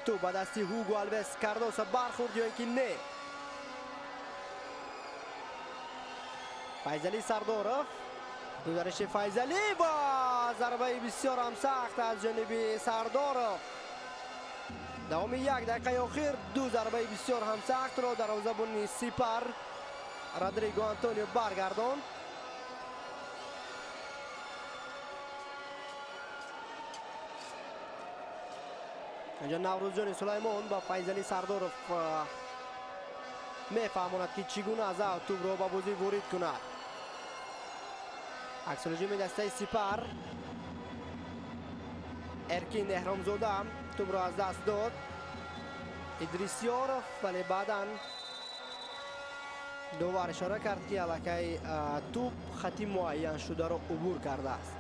Тӯб ба дасти Ҳуго Алвес Кардоса бархӯрд ё ин ки не? Файзалӣ Сардоров, гузариши Файзалӣ ва зарбаи бисёр ҳам сахт аз ҷониби Сардоров. Давоми як дақиқаи охир ду зарбаи бисёр ҳам сахтро дарвозабони Сипар Родриго Антонио баргардонд. Инҷо Наврӯзҷони Сулаймон ба Файзалӣ Сардоров мефаҳмонад, ки чӣ гуна аз аут тӯбро ба бозӣ ворид кунад. Аксулҳуҷуми дастаи Сипар. Эркин Эҳромзода тӯбро аз даст дод. Идрисёров, вале баъдан довар ишора кард, ки аллакай тӯб хати муайяншударо убур кардааст.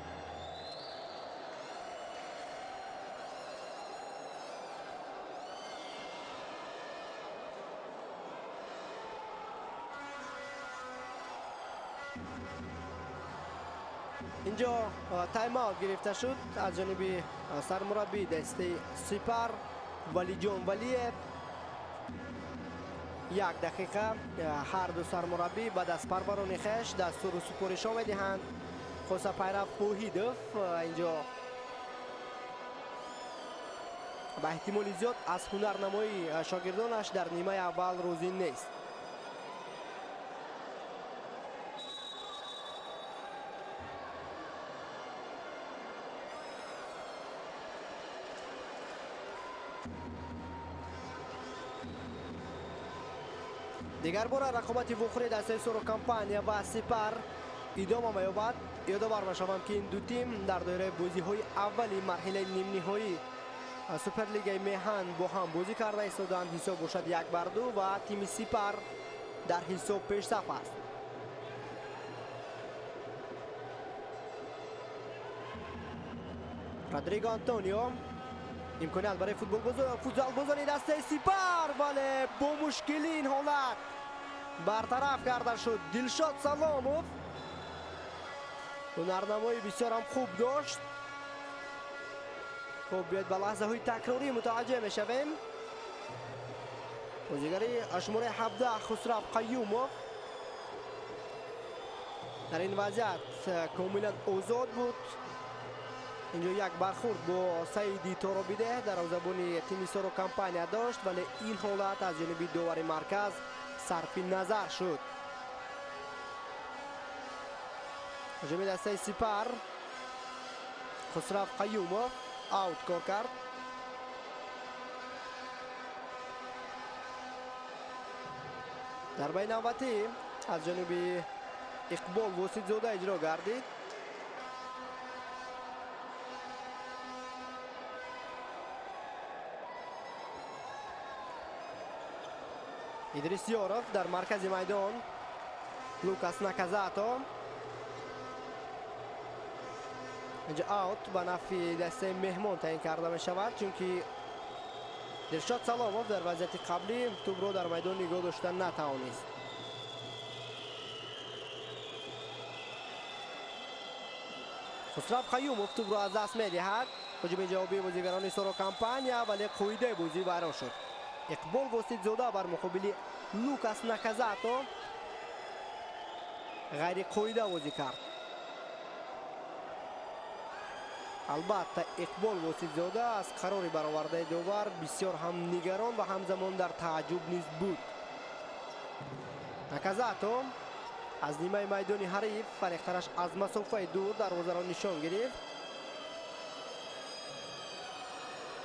Инҷо тайм-аут гирифта шуд аз ҷониби сармураббии дастаи Сипар Валиҷон Валиев. Як дақиқа ҳар ду сармураббӣ ба дастпарварони хеш дастуру супоришҳо медиҳанд. Хоса Пайрав Воҳидов инҷо ба эҳтимоли зиёд аз ҳунарнамоии шогирдонаш дар нимаи аввал розӣ нест. Дигар бора рақобати вохӯрии дастаи Соро Компания ва Сипар идома меёбад. Ёдовар мешавам, ки ин ду тим дар доираи бозиҳои аввали марҳилаи нимниҳоӣ Суперлигаи Меҳан бо ҳам бозӣ карда истоданд. Ҳисоб бошад 1-2 ва тими Сипар дар ҳисоб пешсаф аст. Родриго Антонио имконият барои футзалбозони дастаи Сипар, вале бо мушкилӣ ин ҳолат бартараф карда шуд. Дилшод Саломов ҳунарнамои бисёр ҳам хуб дошт. Хуб, биёед ба лаҳзаҳои такрорӣ мутаваҷҷеҳ мешавем. Бозигари шумораи 17 Хусрав Қаюмов дар ин вазъият комилан озод буд. Инҷо як бархӯрд бо Саиди Торобидеҳ дарвозабони тими Соро Компания дошт, вале ин ҳолат аз ҷониби довари марказ сарфи назар шуд. Ҳуҷуми дастаи Сипар Хусрав Қаюмов аут кор кард. Зарбаи навбатӣ аз ҷониби Иқбол Воситзода иҷро гардид. Идрис Ёров дар маркази майдон, Лукас Наказато. Инҷо аут ба нафъи дастаи меҳмон таъин карда мешавад, чунки Дилшод Саломов дар вазъияти қаблӣ тӯбро дар майдон нигоҳ дошта натавонист. Хусрав Қаюмов тӯбро аз даст медиҳад. Ҳуҷуми ҷавобии бозигарони Соро Компания, вале қоидаи бозӣ вайрон шуд. Иқбол Воситзода бар муқобили Лукас Наказато ғайриқоида бозӣ кард. Албатта Иқбол Воситзода аз қарори баровардаи довар бисёр ҳам нигарон ва ҳамзамон дар тааҷҷуб низ буд. Наказато аз нимаи майдони ҳариф фариқтараш аз масофаи дур дарвозаро нишон гирифт.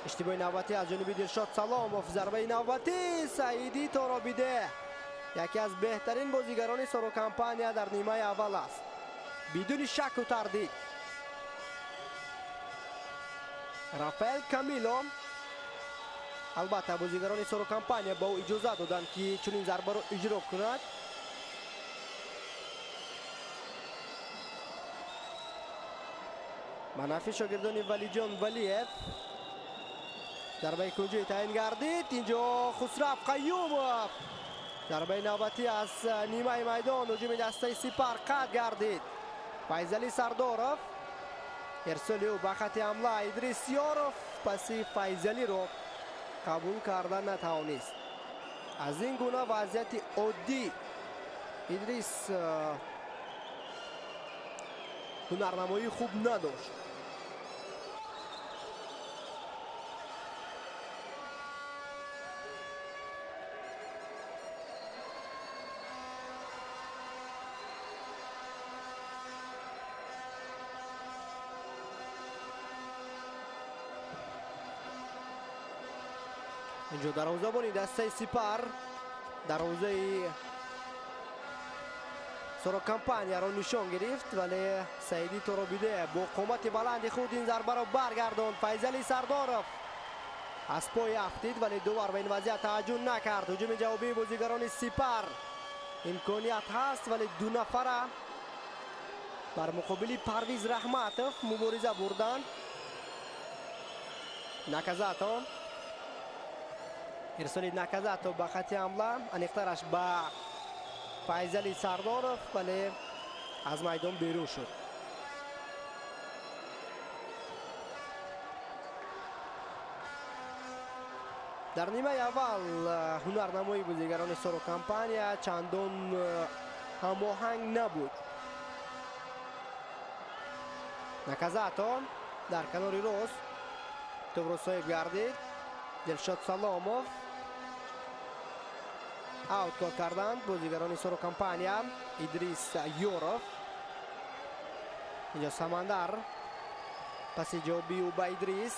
Иштибоҳи навбатӣ аз ҷониби Дилшод Саломов, зарбаи навбатӣ Саиди Торобидеҳ, яке аз беҳтарин бозигарони Соро Компания дар нимаи аввал аст, бидуни шаку тардид. Рафаэл Камило Албатта бозигарони Соро Компания ба ӯ иҷоза доданд, ки чунин зарбаро иҷро кунад. Ба нафи шогирдони Валиҷон Валиев зарбаи кунҷӣ таъин гардид. Инҷо Хусрав Қаюмов зарбаи навбатӣ аз нимаи майдон, ҳуҷуми дастаи Сипар қатъ гардид. Файзалӣ Сардоров, ирсоли ӯ ба хати ҳамла, Идрис Ёров паси Файзалиро қабул карда натавонист. Аз ин гуна вазъияти оддӣ Идрис ҳунарнамоии хуб надошт. Инҷо дарвозабони дастаи Сипар дарвозаи Соро Компанияро нишон гирифт, вале Саиди Торобиде бо қомати баланди худ ин зарбаро баргардонд. Файзали Сардоров аз пой афтид, вале дувар ба ин вазъият таҳаҷҷум накард. Ҳуҷуми ҷавобии бозигарони Сипар имконият ҳаст, вале ду нафара бар муқобили Парвиз Раҳматов мубориза бурданд. Наказато, ирсоли Наказато ба хати ҳамла, аниқтараш ба Файзали Сардоров, вале аз майдон берун шуд. Дар нимаи аввал ҳунарнамоии бозигарони Соро Компания чандон ҳамоҳанг набуд. Наказато дар канори рост тӯбро соҳиб гардид. Дилшод Саломов аут кор карданд бозигарони Соро Компания. Идрис Ёров, инҷо Самандар паси ҷавоби ӯ ба Идрис.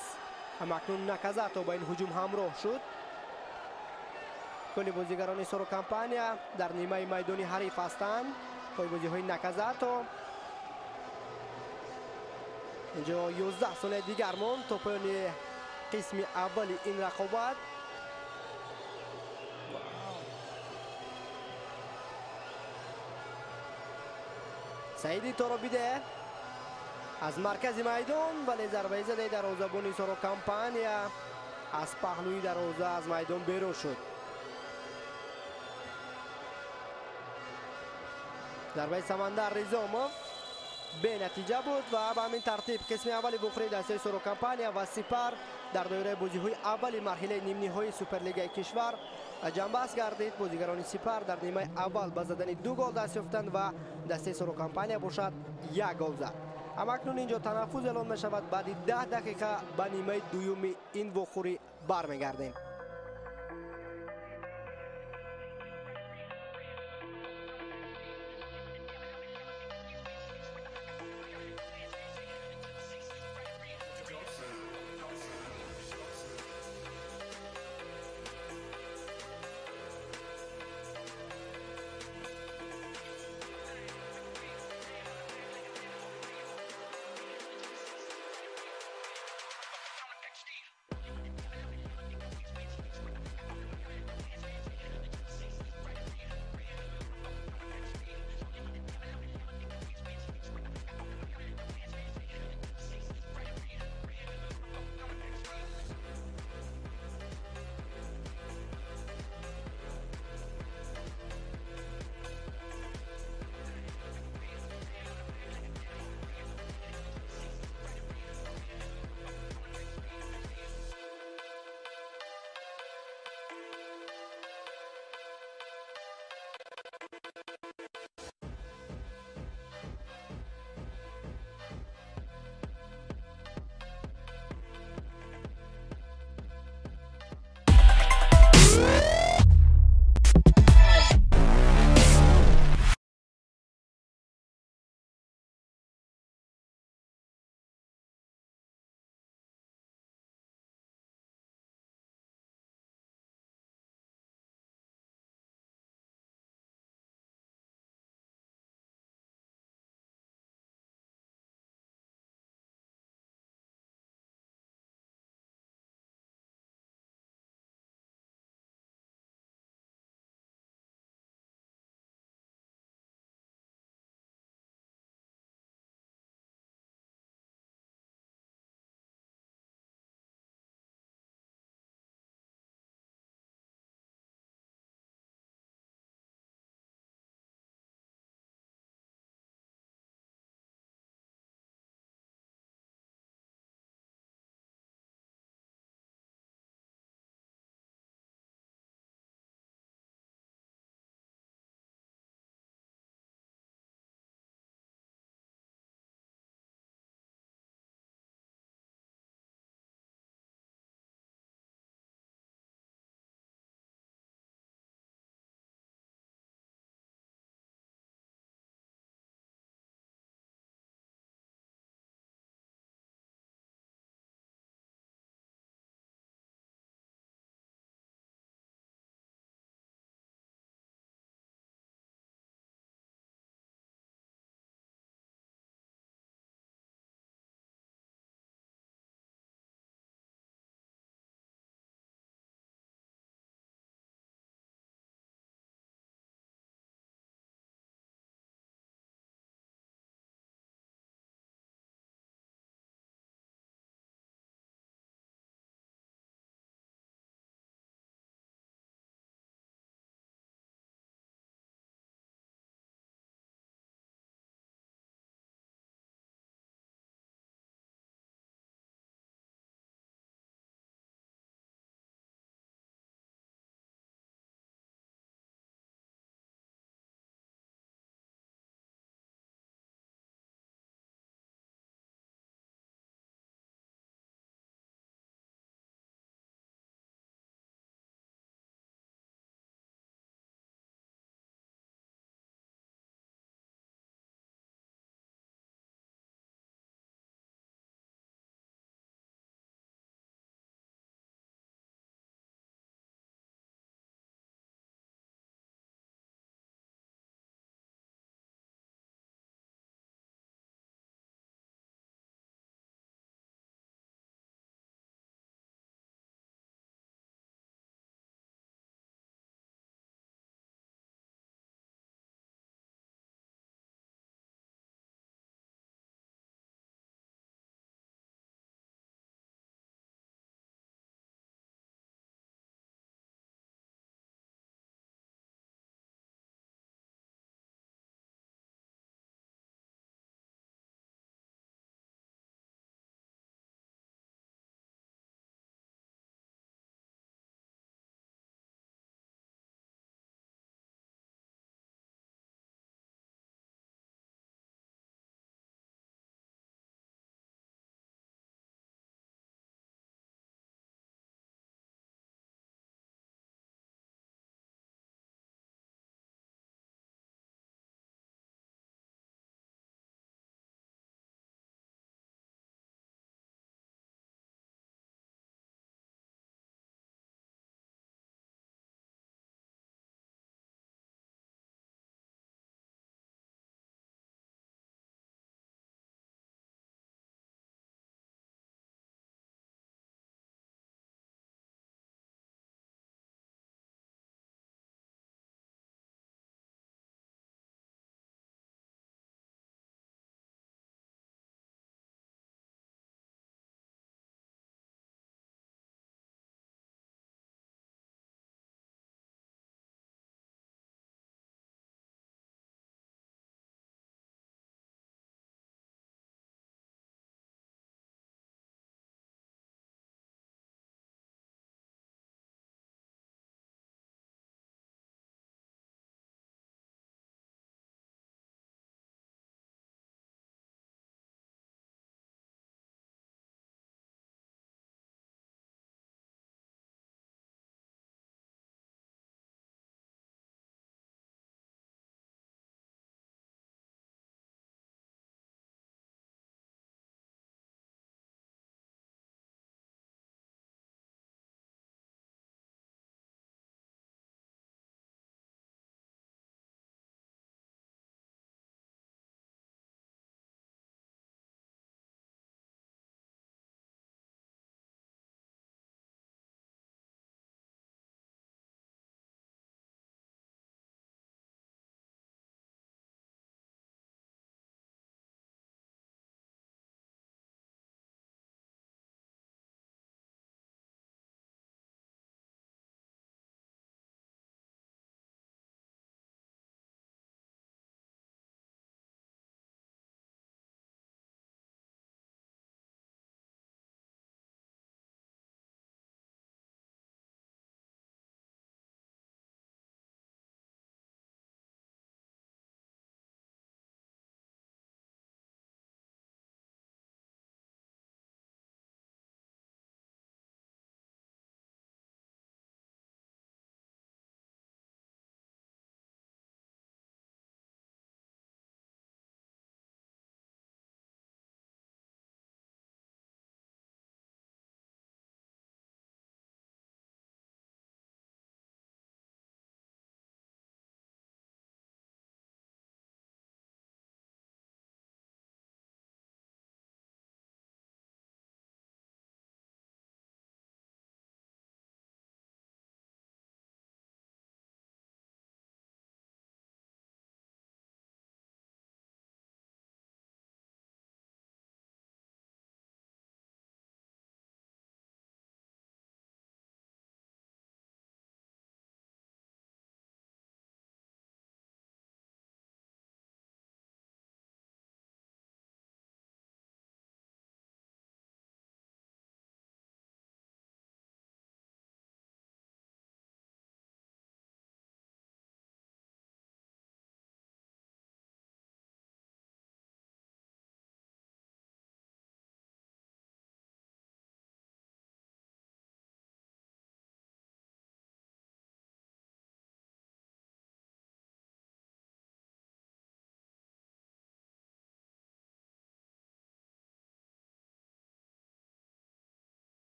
Ҳамакнун Наказато ба ин ҳуҷум ҳамроҳ шуд. Кулли бозигарони Соро Компания дар нимаи майдони ҳариф ҳастанд. Пойбозиҳои Наказато. Инҷо 11 сонияи дигар монд то поёни қисми аввали ин рақобат. Саиди Торобиде аз маркази майдон, вале зарбаи задаи дарвозабони Соро Компания аз паҳлӯи дарвоза аз майдон берун шуд. Зарбаи Самандар Ризомов бенатиҷа буд ва ба ҳамин тартиб қисми аввали бухории дастаи Соро Компания ва Сипар дар доираи бозиҳои аввали марҳилаи нимниҳоии Суперлигаи кишвар ҷамъбаст гардид. Бозигарони Сипар дар нимаи аввал ба задани 2 гол даст ёфтанд ва дастаи Соро Компания бошад 1 гол зад. Ҳамакнун инҷо танаффуз эълон мешавад. Баъди 10 дақиқа ба нимаи дуюми ин вохӯрӣ бармегардем.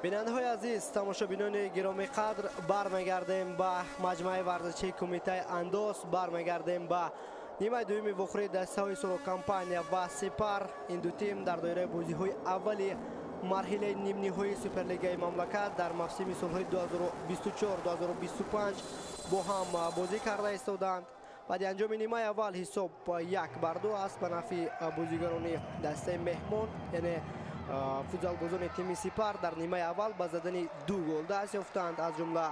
Бинандаҳои азиз, тамошобинони гиромӣ қадр, бармегардем ба маҷмӯаи варзишии кумитаи андоз, бармегардем ба нимаи дуюми вохӯрии дастаҳои Соро Компания ва Сипар. Ин ду тим дар доираи бозиҳои аввали марҳилаи нимниҳоии Суперлигаи мамлакат дар мавсими солҳои 2024-2025 бо ҳам бозӣ карда истоданд. Баъди анҷоми нимаи аввал ҳисоб 1-2 аст ба нафъи бозигарони дастаи меҳмон, яъне футзалбозони тими Сипар дар нимаи аввал ба задани 2 гол даст ёфтанд. Аз ҷумла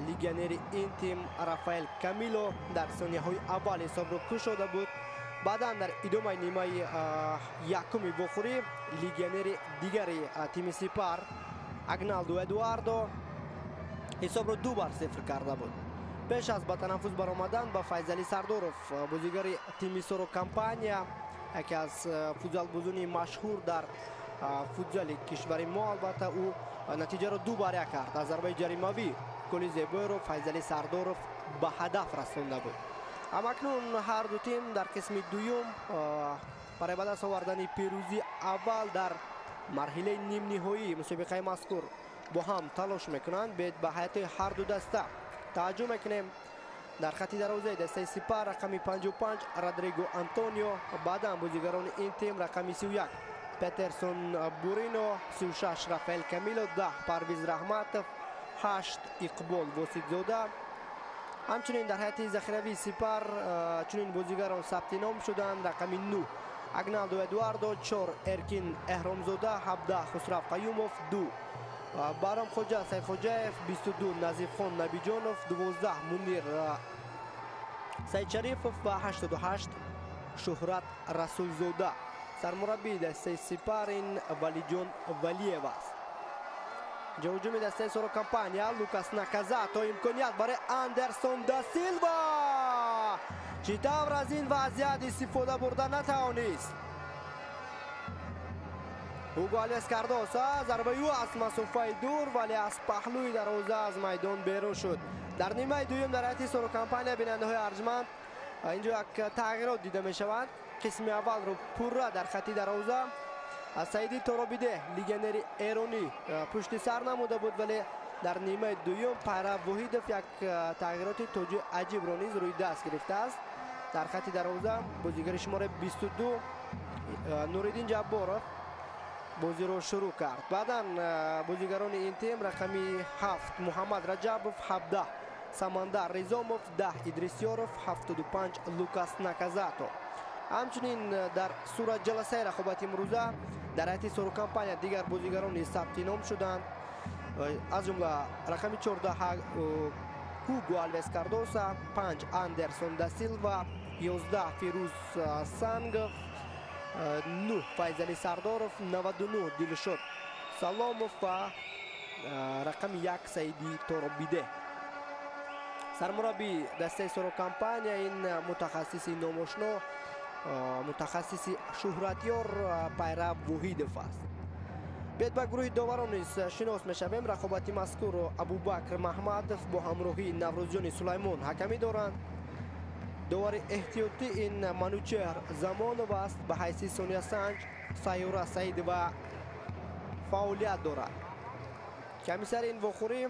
легионери ин тим Рафаэл Камило дар сонияҳои аввал ҳисобро кушода буд. Баъдан дар идомаи нимаи якуми вохӯрӣ легионери дигари тими Сипар Агналдо Эдуардо ҳисобро 2-0 карда буд. Пеш аз ба танаффус баромадан ба Файзалӣ Сардоров, бозигари тими Соро Компания, яке аз футзалбозони машҳур дар футзали кишвари мо, албатта ӯ натиҷаро 2-1 кард. Аз зарбаи ҷаримавӣ голи зебоеро Файзалӣ Сардоров ба ҳадаф расонда буд. Амакнун ҳар ду тим дар қисми дуюм барои ба даст овардани пирӯзии аввал дар марҳилаи нимниҳоии мусобиқаи мазкур бо ҳам талош мекунанд. Бед ба ҳайати ҳар ду даста таваҷҷӯҳ мекунем. Дар хати дарвозаи дастаи Сипар рақами 55 Родриго Антонио, баъдан бозигарони ин тим рақами 31 Петерсон Бурино, 36 Рафаэл Камило, 10 Парвиз Раҳматов, 8 Иқбол Воситзода. Ҳамчунин дар ҳайати захиравии Сипар чунин бозигарон сабти ном шуданд: рақами 9 Агналдо Эдуардо, 4 Эркин Эҳромзода, 17 Хусрав Қаюмов, 2 Баром Хоҷа Сайдхоҷаев, 22 Назифхон Набиҷонов, 12 Мунир Сайдшарифов ва 88 Шуҳрат Расулзода. Сармураббии дастаи Сипар ин Валиҷон Валиев аст. Ҳуҷуми дастаи Соро Компания Лукас Наказато, имконият барои Андерсон да Силва. Чӣ тавр аз ин вазъият истифода бурда натавонист. Ҳуго Алвес Кардоса, зарбаи ӯ аз масофаи дур, вале аз паҳлӯи дарвоза аз майдон берун шуд. Дар нимаи дуюм дар ҳайати Соро Компания, бинандаҳои арҷманд, инҷо як тағйирот дида мешаванд. Қисми аввалро пурра дар хати дарвоза Саиди Торобиде, легионери эронӣ, пушти сар намуда буд, вале дар нимаи дуюм Пайрав Воҳидов як тағйироти тоҷи аҷибро низ рӯи даст гирифтааст. Дар хати дарвоза бозигари шумораи 22 Нуриддин Ҷабборов бозиро шурӯъ кард. Баъдан бозигарони ин тим рақами 7 Муҳаммад Раҷабов, 17 Самандар Ризомов, 10 Идрисёров, 75 Лукас Наказато. Ҳамчунин дар суратҷаласаи рақобати имрӯза дар ҳайати Соро Компания дигар бозигарон низ сабти ном шуданд. Аз ҷумла рақами 14 Ҳуго Алвес Кардоса, 5 Андерсон да Силва, 11 Фирӯз Сангов, 9 Файзалӣ Сардоров, 99 Дилшод Саломов ва рақами 1 Саиди Торобиде. Сармураббии дастаи Соро Компания ин мутахассиси номошно, мутахассиси шӯҳратёр Пайрав Воҳидов аст. Бед ба гурӯҳи доварон низ шинос мешавем. Рақобати мазкурро Абубакр Маҳмадов бо ҳамроҳии Наврӯзҷони Сулаймон ҳакамӣ доранд. Довари эҳтиётӣ ин Манучеҳр Замонов аст. Ба ҳайси сониясанҷ Сайёра Саидова фаъолият дорад. Комиссари ин вохӯрӣ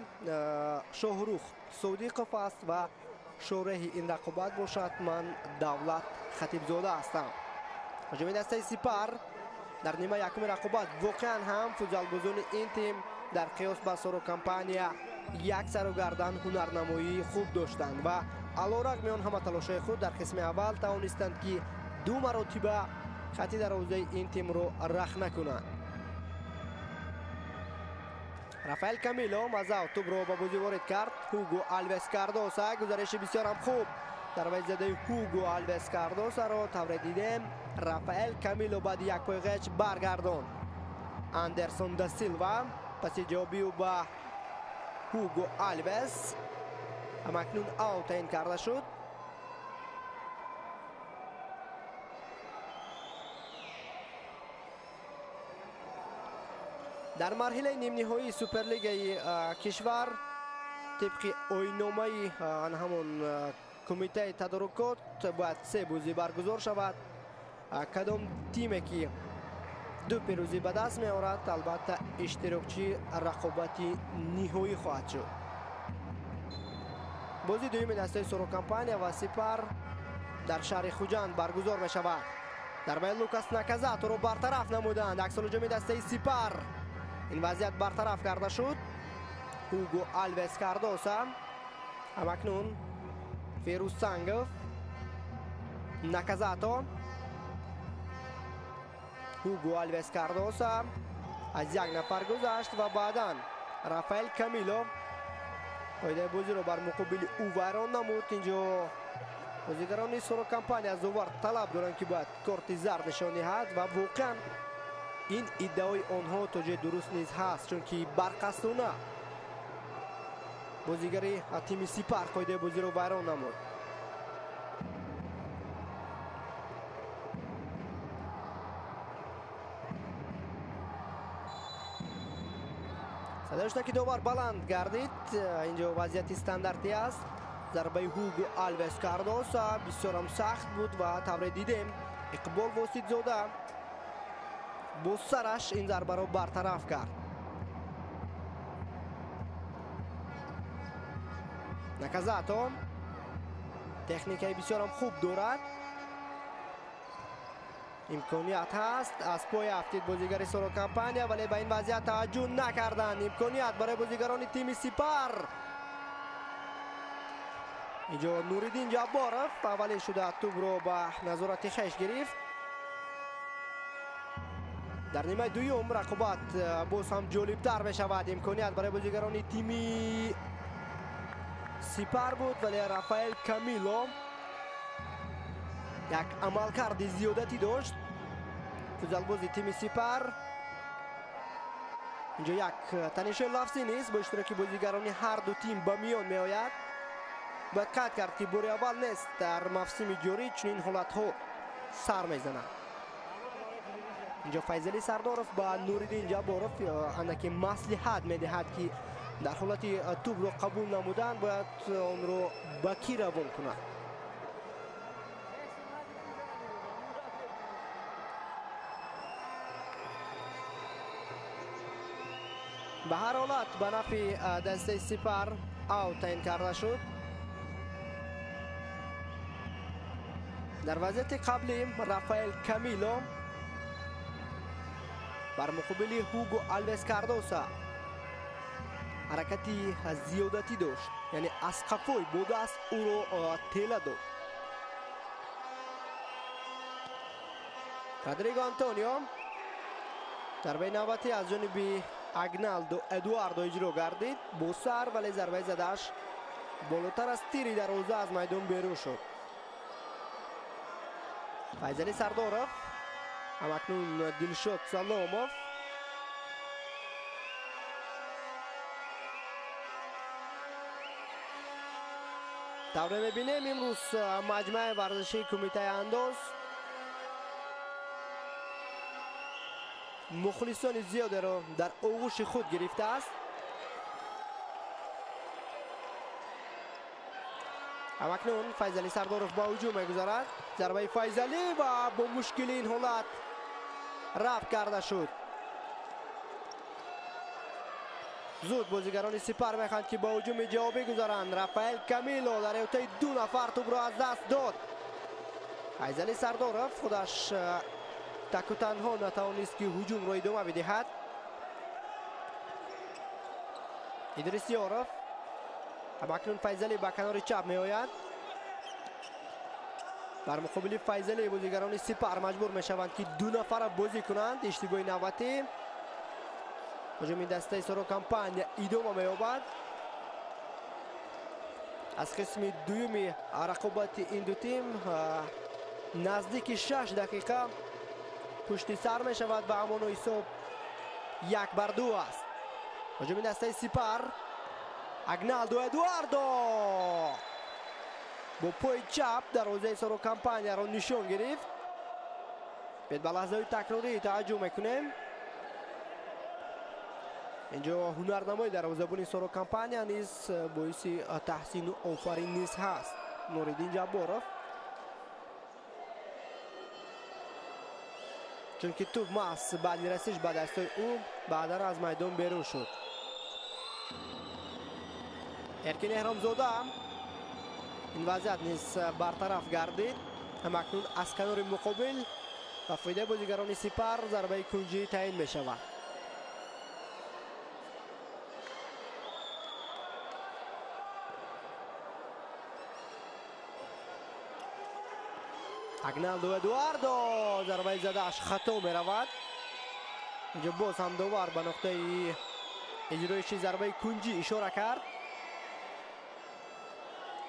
Шоҳрух Содиқов аст ва шореҳи ин рақобат бошад ман Давлат Хатибзода ҳастам. Ҳуҷуми дастаи Сипар дар нимаи якуми рақобат воқеан ҳам футзалбозони ин тим дар қиёс ба Соро Компания як сару гардан ҳунарнамоии хуб доштанд ва алорағми он ҳама талошҳои худ дар қисми аввал тавонистанд, ки ду маротиба хати дарвозаи ин тимро рахна кунанд. Рафаэл Камило мазав тӯбро ба бозӣ ворид кард. Ҳуго Алвес Кардоса, гузариши бисёрам хуб. Зарбаи задаи Ҳуго Алвес Кардосаро тавре дидем Рафаэл Камило баъди як пойғеч баргардонд. Андерсон да Силва паси ҷавоби ӯ ба Ҳуго Алвес ҳамакнун аут таъин карда шуд. Дар марҳилаи нимниҳоии Суперлигаи кишвар тибқи оинномаи ҳамон кумитаи тадорукот бояд 3 бозӣ баргузор шавад. Кадом тиме ки Ду пирӯзӣ ба даст меорад, албатта иштирокчии рақобати ниҳоӣ хоҳад шуд. Бозии дуюми дастаи Соро Компания ва Сипар дар шаҳри Хуҷанд баргузор мешавад. Зарбаи Лукас Наказаторо бартараф намуданд. Аксулҳуҷуми дастаи Сипар. Ин вазъият бартараф карда шуд. Ҳуго Алвес Кардоса. Ҳамакнун Ферӯз Сангов, Наказато, Ҳуго Алвес Кардоса аз як нафар гузашт ва баъдан Рафаэл Камило қоидаи бозиро бар муқобили ӯ вайрон намуд. Инҷо бозигарони Соро Компания аз довар талаб доранд, ки бояд корти зард нишон диҳад ва воқеан ин иддаои онҳо то ҷои дуруст низ ҳаст, чунки барқасдона бозигари тими Сипар қоидаи бозиро вайрон намуд. Садои ки довар баланд гардид. Инҷо вазъияти стандартӣ аст. Зарбаи Ҳуго Алвес Кардоса бисёрам сахт буд ва тавре дидем Иқбол Воситзода бо сараш ин зарбаро бартараф кард. Наказато техникаи бисёрам хуб дорад. Имконият ҳаст, аз пой афтид бозигари Соро Компания, вале ба ин вазъият таваҷҷӯҳ накарданд. Имконият барои бозигарони тими Сипар. Инҷо Нуриддин Ҷабборов аввалин шуда тӯбро ба назорати хеш гирифт. Дар нимаи дуюм рақобат боз ҳам ҷолибтар мешавад. Имконият барои бозигарони тими Сипар буд, вале Рафаэл Камило як амалкарди зиёдатӣ дошт. Футзалбози тими Сипар. Инҷо як танишои лафзӣ низ бо иштироки бозигарони ҳар ду тим ба миён меояд. Бояд қайд кард, ки бори аввал нест дар мавсими ҷорӣ чунин ҳолатҳо сар мезананд. Инҷо Файзалӣ Сардоров ба Нуриддин Ҷабборов андаке маслиҳат медиҳад, ки дар ҳолати тӯбро қабул намудан бояд онро ба кӣ равон кунад. Ба ҳар ҳолат ба нафъи дастаи Сипар аут таъин карда шуд. Дар вазъияти қаблӣ Рафаэл Камило бар муқобили Ҳуго Алвес Кардоса ҳаракати зиёдатӣ дошт, яъне аз қафой бо даст ӯро тела дод. Родриго Антонио зарбаи навбатӣ аз ҷониби Агналдо Эдуардо иҷро гардид бо сар, вале зарбаи задааш болотар аз тири дарвоза аз майдон берун шуд. Файзалӣ Сардоров, ҳамакнун Дилшод Саломов. Тавре мебинем, имрӯз маҷмӯаи варзишии Кумитаи андоз мухлисони зиёдеро дар оғӯши худ гирифтааст. Ҳамакнун Файзалӣ Сардоров ба ҳуҷум мегузарад. Зарбаи Файзалӣ ва бо мушкили ин ҳолат рафт карда шуд. Зуд бозигарони Сипар мехоҳанд, ки ба ҳуҷуми ҷавобӣ гузаранд. Рафаэл Камило дар эҳотаи ду нафар тӯбро аз даст дод. Файзалӣ Сардоров худаш таку танҳо натавонист, ки ҳуҷумро идома бидиҳад. Идрис Ёров. Ҳамакнун Файзалӣ ба канори чап меояд. Бар муқобили Файзалӣ бозигарони Сипар маҷбур мешаванд, ки ду нафара бозӣ кунанд. Иштибоҳи навбатӣ. Ҳуҷуми дастаи Соро Компания идома меёбад. Аз қисми дуюми рақобати ин ду тим наздики 6 дақиқа пушти сар мешавад ва ҳамоно ҳисоб 1-2 аст. Ҳуҷуми дастаи Сипар. Агналдо Эдуардо бо пои чап дарвозаи Соро Компанияро нишон гирифт. Бед ба лаҳзаҳои такрорӣ таваҷҷӯҳ мекунем. Инҷо ҳунарнамои дарвозабони Соро Компания низ боиси таҳсину офарин низ ҳаст. Нуриддин Ҷабборов. Чунки тӯб маҳз баъди расиш ба дастҳои ӯ баъдан аз майдон берун шуд. Эркин Эҳромзода ин вазъият низ бартараф гардид. Ҳамакнун аз канори муқобил ба фоидаи бозигарони Сипар зарбаи кунҷӣ таъин мешавад. Агналдо Эдуардо зарбаи задааш хато меравад. Инҷо боз ҳам довар ба нуқтаи иҷроиши зарбаи кунҷӣ ишора кард.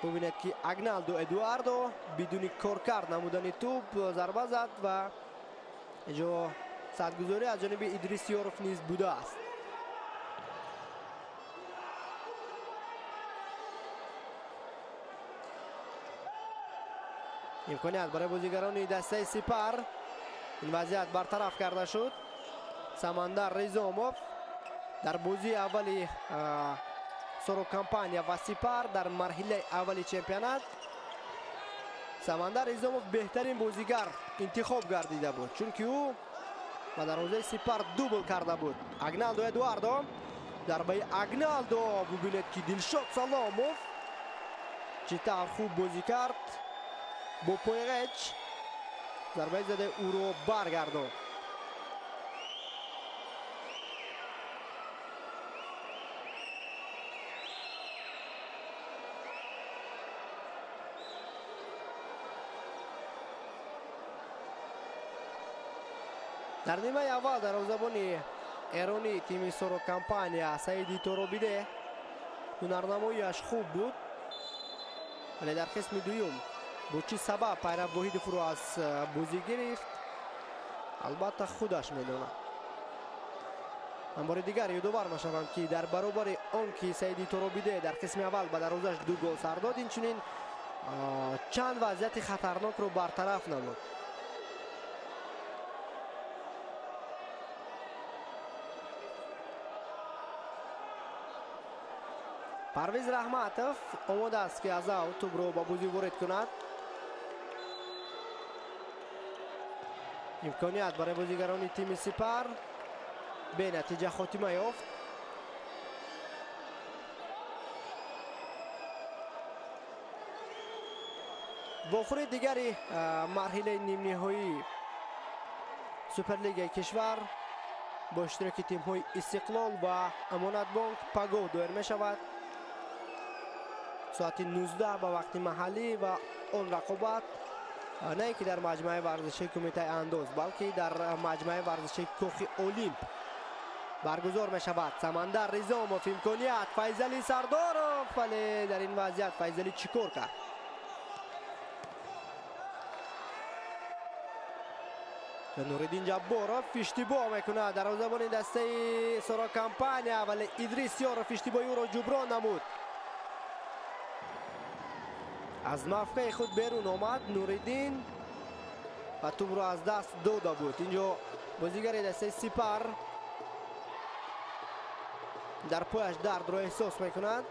Бубинед ки Агналдо Эдуардо бидуни коркард намудани тӯб зарба зад ва инҷо садгузорӣ аз ҷониби Идрис Ёров низ будааст. Имконият барои бозигарони дастаи Сипар. Ин вазъият бартараф карда шуд. Самандар Ризомов дар бозии аввали Соро Компания ва Сипар дар марҳилаи аввали чемпионат Самандар Ризомов беҳтарин бозигар интихоб гардида буд, чунки ӯ ба дарвозаи Сипар дубл карда буд. Агналдо Эдуардо, зарбаи Агналдо, бубинед ки Дилшод Саломов чӣ тавр хуб бозӣ кард. Бо пойғеч зарбаи задаи ӯро баргардонд. Дар нимаи аввал дарвозабони эронӣ тими Соро Компания Саиди Торобиде ҳунарнамоиаш хуб буд, вале дар қисми дуюм бо чӣ сабаб Пайрав Воҳидовро аз бозӣ гирифт, албатта худаш медонад. Ман бори дигар ёдовар мешавам, ки дар баробари он ки Саиди Торобиде дар қисми аввал ба дарвозааш 2 гол сар дод, инчунин чанд вазъияти хатарнокро бартараф намуд. Парвиз Раҳматов омода аст, ки аз ав тӯбро ба бозӣ ворид кунад. Имконият барои бозигарони тими Сипар бенатиҷа хотима ёфт. Вохӯри дигари марҳилаи нимниҳоии Суперлигаи кишвар бо иштироки тимҳои Истиқлол ва Амонатбонк пагоҳ доир мешавад. Соати 19 ба вақти маҳаллӣ ва он рақобат на ин ки дар маҷмӯаи варзишии Кумитаи андоз, балки дар маҷмӯаи варзишии Кохи Олимп баргузор мешавад. Самандар Ризомов, имконият, Файзали Сардоров, вале дар ин вазъият Файзали чӣ кор кард? Нуриддин Ҷабборов иштибоҳ мекунад дарвозабони дастаи Соро Компания, вале Идрис Ёров иштибоҳи ӯро ҷуброн намуд. Аз мавқеи худ берун омад Нуриддин ва тӯбро аз даст дода буд. Инҷо бозигари дастаи Сипар дар пояш дардро эҳсос мекунад.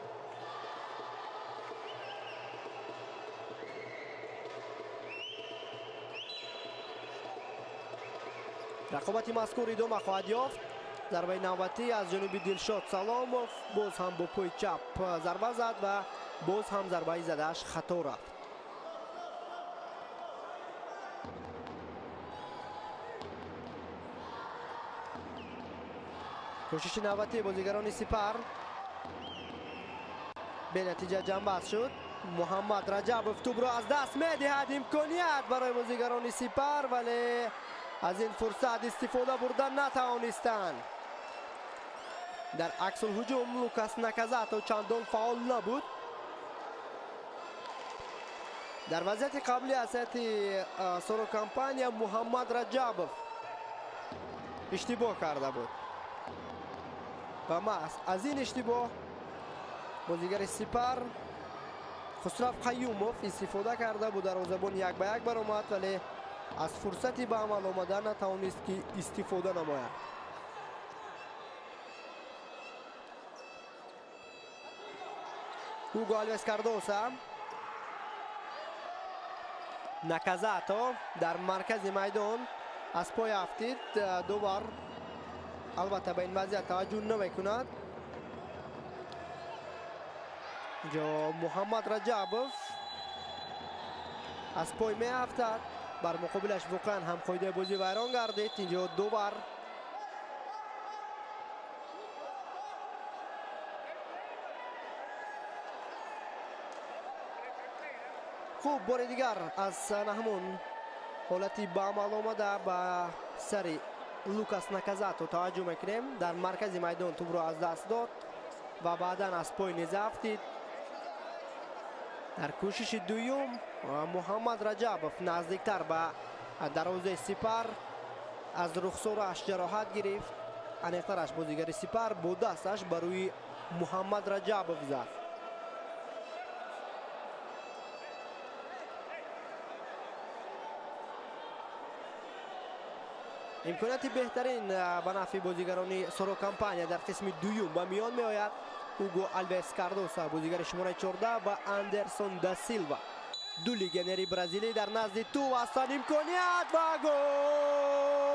Рақобати мазкур идома хоҳад ёфт. Зарбаи навбатӣ аз ҷониби Дилшод Саломов, боз ҳам бо пои чап зарба зад ва боз ҳам зарбаи задааш хато рафт. Кӯшиши навбатии бозигарони Сипар бенатиҷа ҷамъбаст шуд. Муҳаммад Раҷабов тӯбро аз даст медиҳад. Имконият барои бозигарони Сипар, вале аз ин фурсат истифода бурда натавонистанд. Дар аксулҳуҷум Лукас Наказато чандон фаъол набуд. Дар вазъияти қабли аз ҳайати Соро Компания Муҳаммад Раҷабов иштибоҳ карда буд ва маҳз аз ин иштибоҳ бозигари Сипар Хусрав Қаюмов истифода карда буд. Дарвозабон як ба як баромад, вале аз фурсати ба амал омада натавонист, ки истифода намояд. Ҳуго Алвес Кардоса, Наказато дар маркази майдон Аз пой афтид. Довар албатта ба ин вазъият таваҷҷӯҳ намекунад. Инҷо Муҳаммад Раҷабов аз пой меафтад. Бар муқобилаш воқеан ҳам қоидаи бозӣ вайрон гардид. Инҷо довар хуб бори дигар аз ҳамон ҳолати ба амал омада ба сари Лукас Наказато таваҷҷӯҳ мекунем. Дар маркази майдон тӯбро аз даст дод ва баъдан аз пой низа афтид. Дар кӯшиши дуюм Муҳаммад Раҷабов наздиктар ба дарвозаи Сипар аз рухсорааш ҷароҳат гирифт. Аниқтараш бозигари Сипар бо дасташ ба рӯи Муҳаммад Раҷабов зад. Имконияти беҳтарин ба нафъи бозигарони Соро Компания дар қисми дуюм ба миён меояд. Уго Алвес Кардоса, бозигари шумораи 14 ва Андерсон да Силва, ду легионери бразилӣ дар назди тӯб ҳастанд. Имконият ва гол!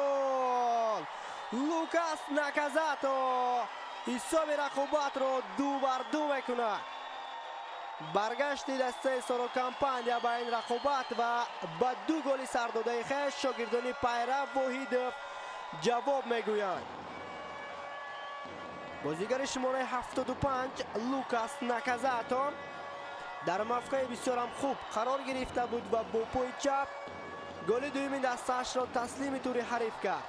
Лукас Наказато ҳисоби рақобатро 2-2 мекунад. Баргашти дастаи Соро Компания ба ин рақобат ва ба ду голи сардодаи хеш шогирдони Пайрав Воҳидов ҷавоб мегӯянд. Бозигари шумораи 75 Лукас Наказато дар мавқеи бисёрам хуб қарор гирифта буд ва бо пои чап голи дуюми дастаашро таслими тури ҳариф кард.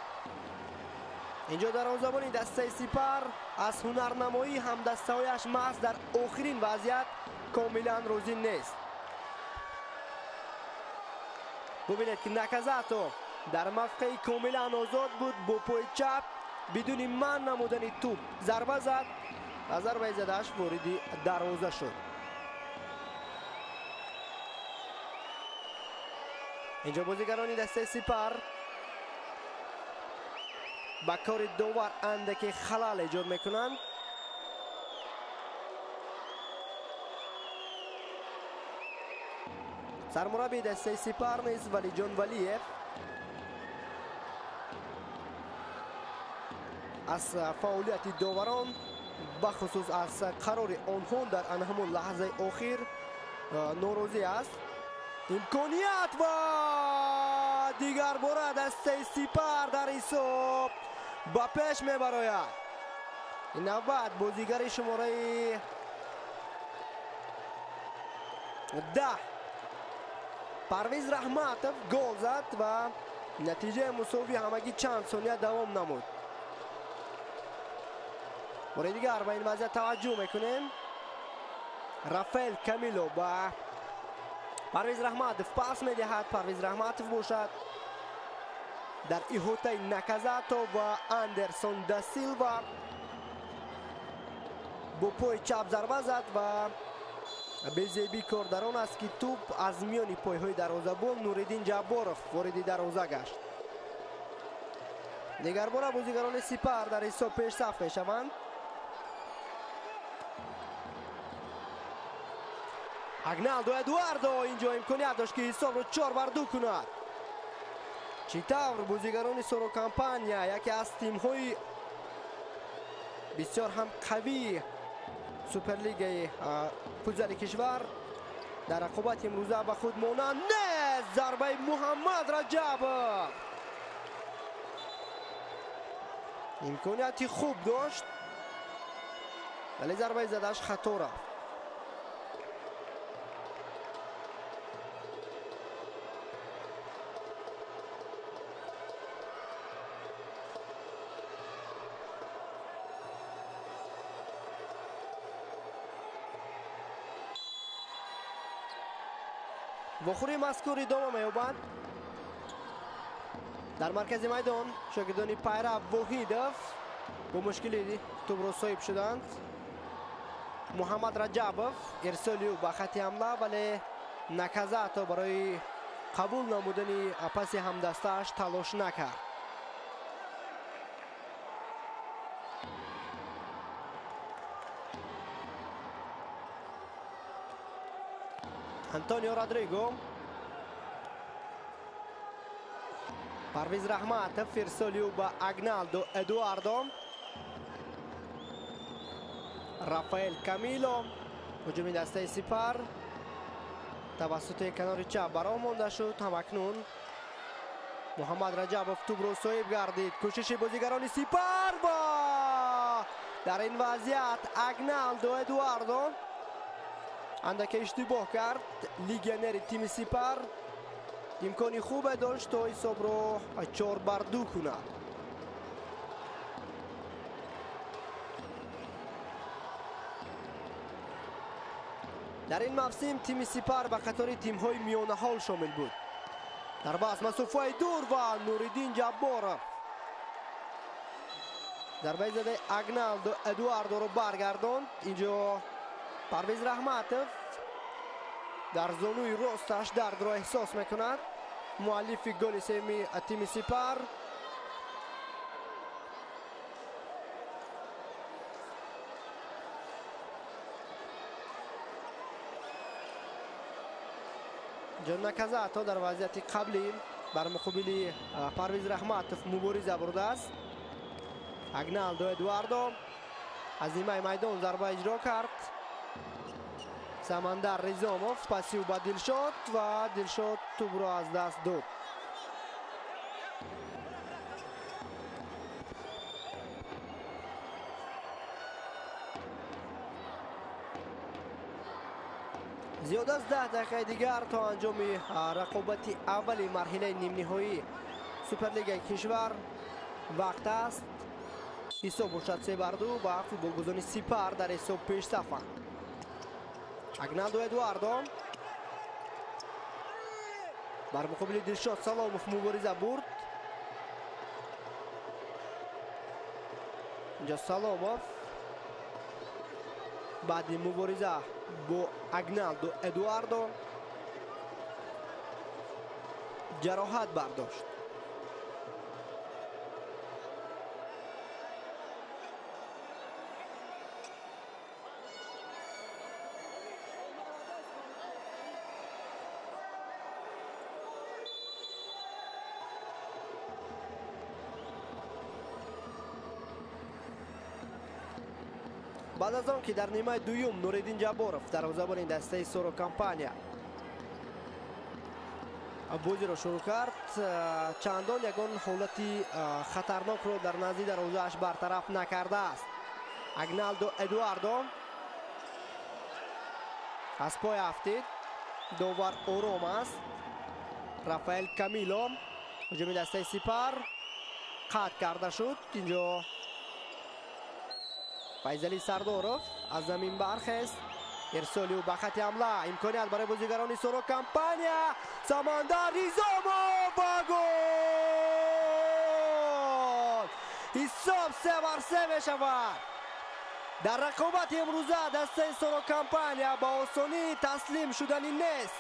Инҷо дарвозабони дастаи Сипар аз ҳунарнамоии ҳамдастаҳояш маҳз дар охирин вазъият комилан розӣ нест. Бубинед ки Наказато дар мавқеи комилан озод буд, бо пои чап бидуни манъ намудани тӯб зарба зад ва зарбаи задааш вориди дарвоза шуд. Инҷо бозигарони дастаи Сипар ба кори довар андаке халал эҷод мекунанд. Сармураббии дастаи Сипар низ Валиҷон Валиев аз фаъолияти доварон, бахусус аз қарори онҳо дар ана ҳамон лаҳзаи охир норозӣ аст. Имконият ва дигарбора дастаи Сипар дар ҳисоб ба пеш мебарояд. Ин навбат бозигари шумораи 10 Парвиз Раҳматов гол зад ва натиҷаи мусовӣ ҳамагӣ чанд сония давом намуд. Бори дигар ба ин вазъият таваҷҷӯҳ мекунем. Рафаэл Камило ба Парвиз Раҳматов пас медиҳад. Парвиз Раҳматов бошад дар иҳотаи Наказато ва Андерсон да Силва бо пои чап зарба зад ва безебӣ кор дар он аст ки тӯб аз миёни пойҳои дарвозабон Нуриддин Ҷабборов вориди дарвоза гашт. Дигарбора бозигарони Сипар дар ҳисоб пешсаф мешаванд. Агналдо Эдуардо инҷо имконият дошт ки ҳисобро 4-2 кунад. Чӣ тавр бозигарони Соро Компания, яке аз тимҳои бисёр ҳам қавии Суперлигаи футзали кишвар, дар рақобати имрӯза ба худ монанд нест. Зарбаи Муҳаммад Раҷабов имконияти хуб дошт, вале зарбаи задааш хато рафт. Вохӯрии мазкур идома меёбад. Дар маркази майдон шогирдони Пайрав Воҳидов бо мушкилӣ тӯбро соҳиб шуданд. Муҳаммад Раҷабов ирсоли ӯ ба хати ҳамла, вале Наказато барои қабул намудани паси ҳамдастааш талош накард. Антонио Родриго Парвиз Раҳматов ирсоли ӯ ба Агналдо Эдуардо. Рафаэл Камило ҳуҷуми дастаи Сипар тавассути канори чап бароҳ монда шуд. Ҳамакнун Муҳаммад Раҷабов тӯбро соҳиб гардид. Кӯшиши бозигарони Сипар ва дар ин вазъият Агналдо Эдуардо андаке иштибоҳ кард. Легионери тими Сипар имкони хубе дошт то ҳисобро 4-2 кунад. Дар ин мавсим тими Сипар ба қатори тимҳои миёнаҳол шомил буд. Зарба аз масофаи дур ва Нуриддин Ҷабборов зарбаи задаи Агналдо Эдуардоро баргардонд. Инҷо Парвиз Раҳматов дар зонуи росташ дардро эҳсос мекунад. Муаллифи голи сеюми тими Сипар. Ҷон Наказато дар вазъияти қаблӣ бар муқобили Парвиз Раҳматов мубориза бурдааст. Агналдо Эдуардо аз нимаи майдон зарба иҷро кард. Самандар Ризомов паси ӯ ба Дилшод ва Дилшод тӯбро аз даст дод. Зиёд аз 10 дақиқаи дигар то анҷоми рақобати аввали марҳилаи нимниҳоии Суперлигаи кишвар вақт аст. Ҳисоб бошад 3-2 ва футболбозони Сипар дар ҳисоб пешсафанд. Агналдо Эдуардо бар муқобили Дилшод Саломов мубориза бурд. Инҷо Саломов баъди мубориза бо Агналдо Эдуардо ҷароҳат бардошт. Баъд аз он ки дар нимаи дуюм Нуриддин Ҷабборов дарвозабони дастаи Соро Компания бозиро шурӯъ кард, чандон ягон ҳолати хатарнокро дар назди дарвозааш бартараф накардааст. Агналдо Эдуардо аз пой афтид. Довар ором аст. Рафаэл Камило ҳуҷуми дастаи Сипар қатъ карда шуд. Инҷо Файзали Сардоров аз замин бархест. Ирсоли ӯ ба хати ҳамла. Имконият барои бозигарони Соро Компания. Самандар Ризомов ва гол! Ҳисоб 3-3 мешавад. Дар рақобати имрӯза дастаи Соро Компания ба осонӣ таслим шудани нест.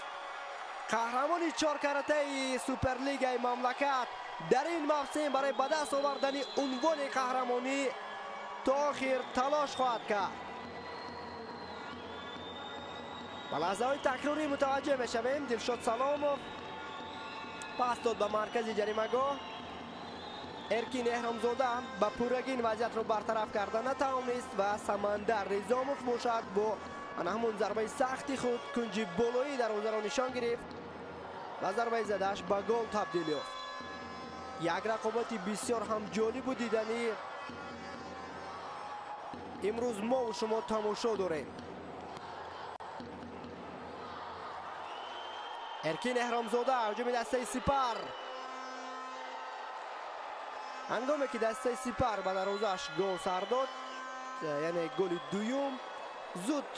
Қаҳрамони чоркаратаи Суперлигаи мамлакат дар ин мавсим барои ба даст овардани унвони қаҳрамонӣ то охир талош хоҳад кард. Ба лаҳзаҳои такрорӣ мутаваҷҷеҳ мешавем. Дилшод Саломов пас дод ба маркази ҷаримагоҳ. Эркин Эҳромзода ба пуррагӣ ин вазъиятро бартараф карда натавонист ва Самандар Ризомов бошад бо ана ҳамон зарбаи сахти худ кунҷи болоии дарвозаро нишон гирифт ва зарбаи задааш ба гол табдил ёфт. Як рақобати бисёр ҳам ҷолибу диданӣ имрӯз мову шумо тамошо дорем. Эркин Эҳромзода ҳуҷуми дастаи Сипар. Ҳангоме ки дастаи Сипар ба дарвозааш гол сар дод, яъне голи дуюм, зуд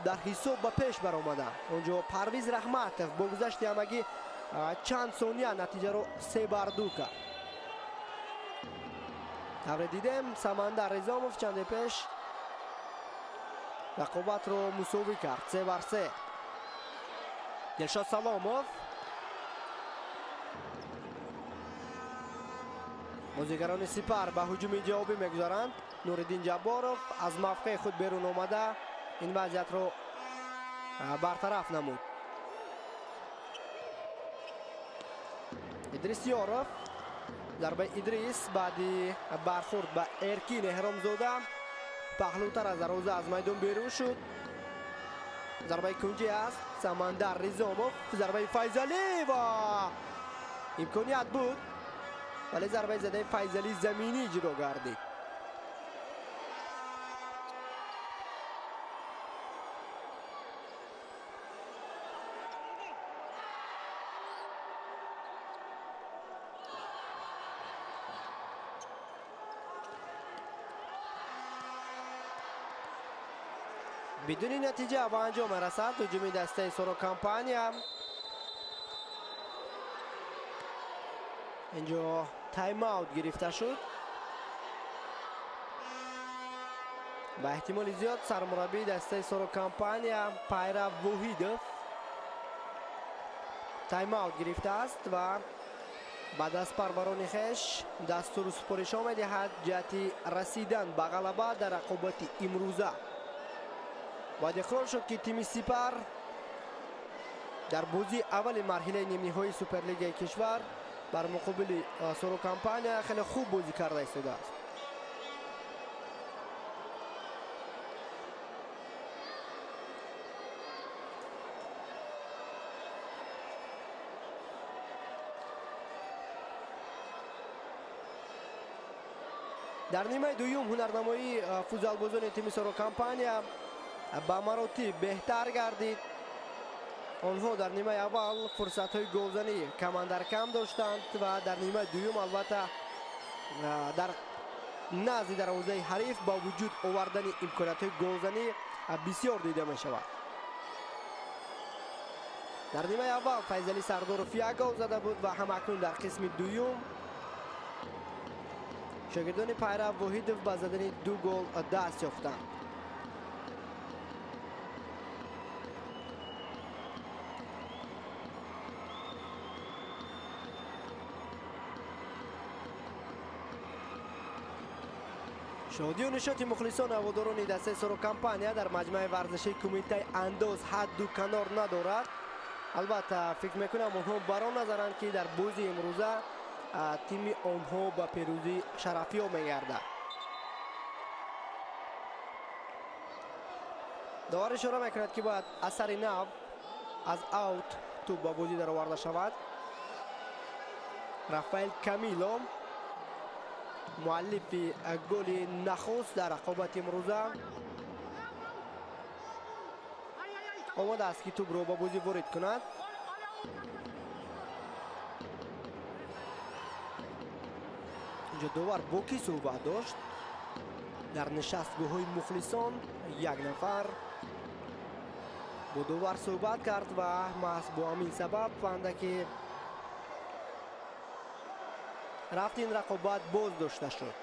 дар ҳисоб ба пеш баромаданд. Онҷо Парвиз Раҳматов бо гузашти ҳамагӣ чанд сония натиҷаро 3-2 кард. Тавре дидем, Самандар Ризомов чанде пеш рақобатро мусовӣ кард 3-3. Дилшод Саломов бозигарони Сипар ба ҳуҷуми ҷавобӣ мегузаранд. Нуриддин Ҷабборов аз мавқеи худ берун омада ин вазъиятро бартараф намуд. Идрис Ёров, зарбаи Идрис баъди бархӯрд ба Эркин Эҳромзода паҳлӯтар аз дарвоза аз майдон берун шуд. Зарбаи кунҷӣ аст, Самандар Ризомов, зарбаи Файзалӣ ва имконият буд, вале зарбаи задаи Файзалӣ заминӣ иҷро гардид. Бидуни натиҷа ба анҷом мерасад ҳуҷуми дастаи Соро Компания. Инҷо тайм-аут гирифта шуд. Ба эҳтимоли зиёд сармураббии дастаи Соро Компания Пайрав Воҳидов тайм-аут гирифтааст ва ба дастпарварони хеш дастуру супоришҳо медиҳад ҷиҳати расидан ба ғалаба дар рақобати имрӯза. Бояд иқрор шуд, ки тими Сипар дар бозии аввали марҳилаи нимниҳоии Суперлигаи кишвар бар муқобили Соро Компания хеле хуб бозӣ карда истодааст. Дар нимаи дуюм ҳунарнамоии футзалбозони тими Соро Компания ба маротиб беҳтар гардид. Онҳо дар нимаи аввал фурсатҳои голзанӣ камандар кам доштанд ва дар нимаи дуюм албатта дар назди дарвозаи ҳариф ба вуҷуд овардани имкониятҳои голзанӣ бисёр дида мешавад. Дар нимаи аввал Файзалӣ Сардоров як гол зада буд ва ҳамакнун дар қисми дуюм шогирдони Пайрав Воҳидов ба задани 2 гол даст ёфтанд. Шодию нишоти мухлисон ҳаводорони дастаи Соро Компания дар маҷмӯаи варзишии кумитаи андоз ҳадду канор надорад. Албатта фикр мекунам онҳо бар он назаранд, ки дар бозии имрӯза тими онҳо ба пирӯзӣ шарафёб мегардад. Довар ишора мекунад, ки бояд асари нав аз аут тӯб ба бозӣ дароварда шавад. Рафаэл Камило, муаллифи голи нахуст дар рақобати имрӯза, омода аст, ки тӯбро ба бозӣ ворид кунад. Инҷо довар бо кӣ суҳбат дошт? Дар нишастгоҳҳои мухлисон як нафар бо довар суҳбат кард ва маҳз бо ҳамин сабаб фаҳмда, ки рафти ин рақобат боз дошта шуд.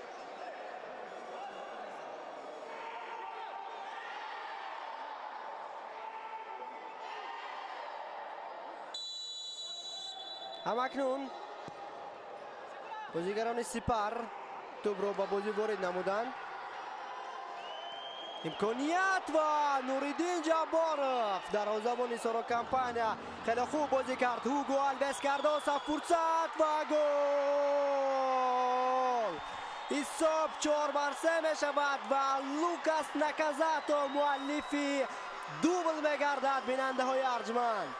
Ҳамакнун бозигарони Сипар тӯбро ба бозӣ ворид намуданд. Имконият ва Нуриддин Ҷабборов, дарвозабони Соро Компания, хеле хуб бозӣ кард. Ҳуго Алвес Кардоса, фурсат ва гол! Ҳисоб 4-3 мешавад ва Лукас Наказато муаллифи дубл мегардад. Бинандаҳои арҷманд,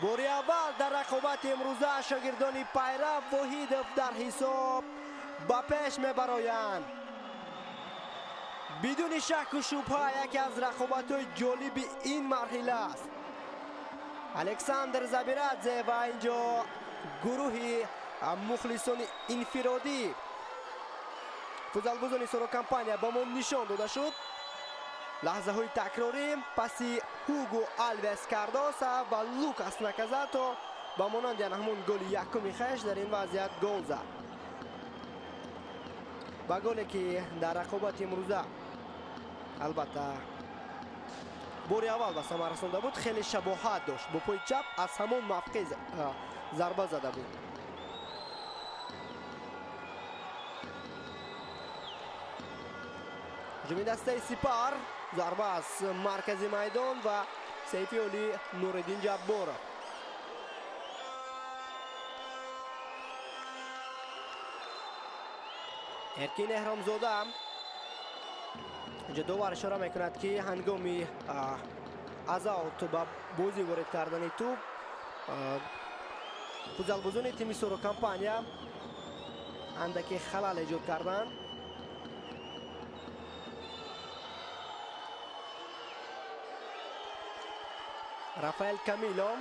бори аввал дар рақобати имрӯза шогирдони Пайрав Воҳидов дар ҳисоб ба пеш мебароянд. Бидуни шакку шубҳа яке аз рақобатҳои ҷолиби ин марҳила аст. Александр Забирадзе ва инҷо гурӯҳи мухлисони инфиродӣ футзалбозони Соро Компания ба мо нишон дода шуд. Лаҳзаҳои такрорӣ паси Ҳуго Алвес Кардоса ва Лукас Наказато ба монанди ҳамон голи якуми хеш дар ин вазъият гол зад. Ба голе, ки дар рақобати имрӯза албатта бори аввал ба самар расонда буд, хеле шабоҳат дошт. Бо пои чап аз ҳамон мавқеъ зарба зада буд. Ҳуҷуми дастаи Сипар, зарба аз маркази майдон ва Сайфи Олӣ Нуриддин Ҷабборов. Эркин Эҳромзода инҷо довар ишора мекунад, ки ҳангоми аз аут ба бозӣ ворид кардани тӯб футзалбозони тими Соро Компания андаке халал эҷод карданд. Рафаэл Камило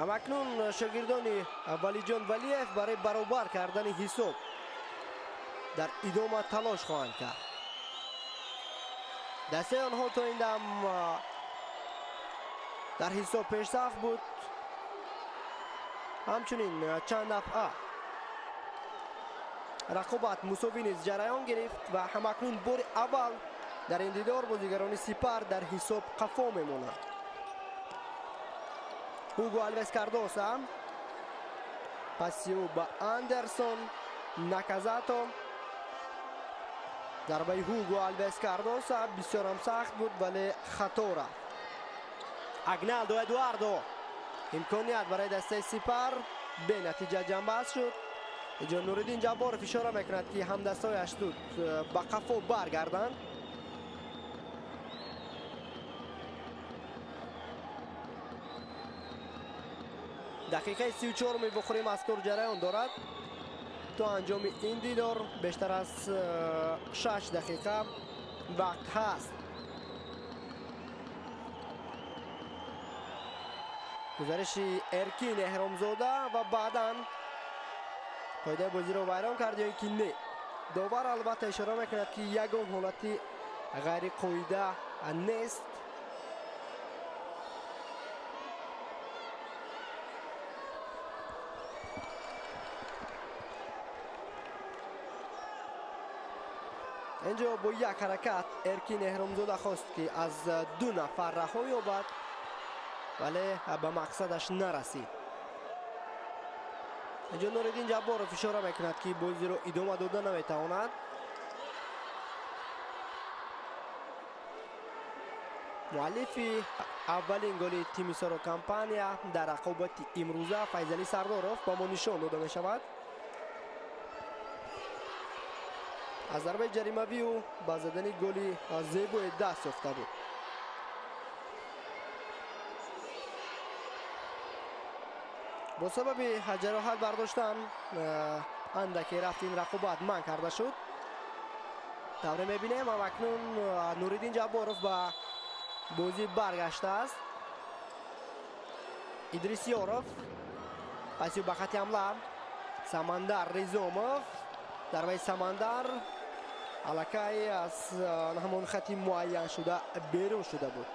ҳамакнун шогирдони Валиҷон Валиев барои баробар кардани ҳисоб дар идома талош хоҳанд кард. Дастаи онҳо то ин дам дар ҳисоб пешсаф буд. Ҳамчунин чанд дафъа рақобат мусовӣ низ ҷараён гирифт ва ҳамакнун бори аввал дар ин дидор бозигарони Сипар дар ҳисоб қафо мемонанд. Ҳуго Алвес Кардоса, паси ӯ ба Андерсон Наказато. Зарбаи Ҳуго Алвес Кардоса бисёрам сахт буд, вале хато рафт. Агналдо Эдуардо имконият барои дастаи Сипар бенатиҷа ҷамъбаст шуд. Инҷо Нуриддин Ҷабборов ишора мекунад, ки ҳамдастҳояш зуд ба қафо баргарданд. Дақиқаи 34-уми бухории мазкур ҷараён дорад. То анҷоми ин дидор бештар аз 6 дақиқа вақт ҳаст. Гузариши Эркин Эҳромзода ва баъдан қоидаи бозиро вайрон кард ё ин ки не. Довар албатта ишора мекунад, ки ягон ҳолати ғайриқоида нест. Инҷо бо як ҳаракат Эркин Эҳромзода хост, ки аз ду нафар раҳо ёбад, вале ба мақсадаш нарасид. Инҷо Нуриддин Ҷабборов ишора мекунад, ки бозиро идома дода наметавонад. Муаллифи аввалин голи тими Соро Компания дар рақобати имрӯза Файзалӣ Сардоров ба мо нишон дода мешавад. Аз зарбаи ҷаримавӣ ӯ ба задани голи зебое даст ёфта буд. Бо сабаби ҷароҳат бардоштан андаке рафт ин рақобат манъ карда шуд. Тавре мебинем, ҳамакнун Нуриддин Ҷабборов ба бозӣ баргаштааст. Идрис Ёров паси ба хати ҳамла Самандар Ризомов. Зарбаи Самандар аллакай аз ҳамон хати муайяншуда берун шуда буд.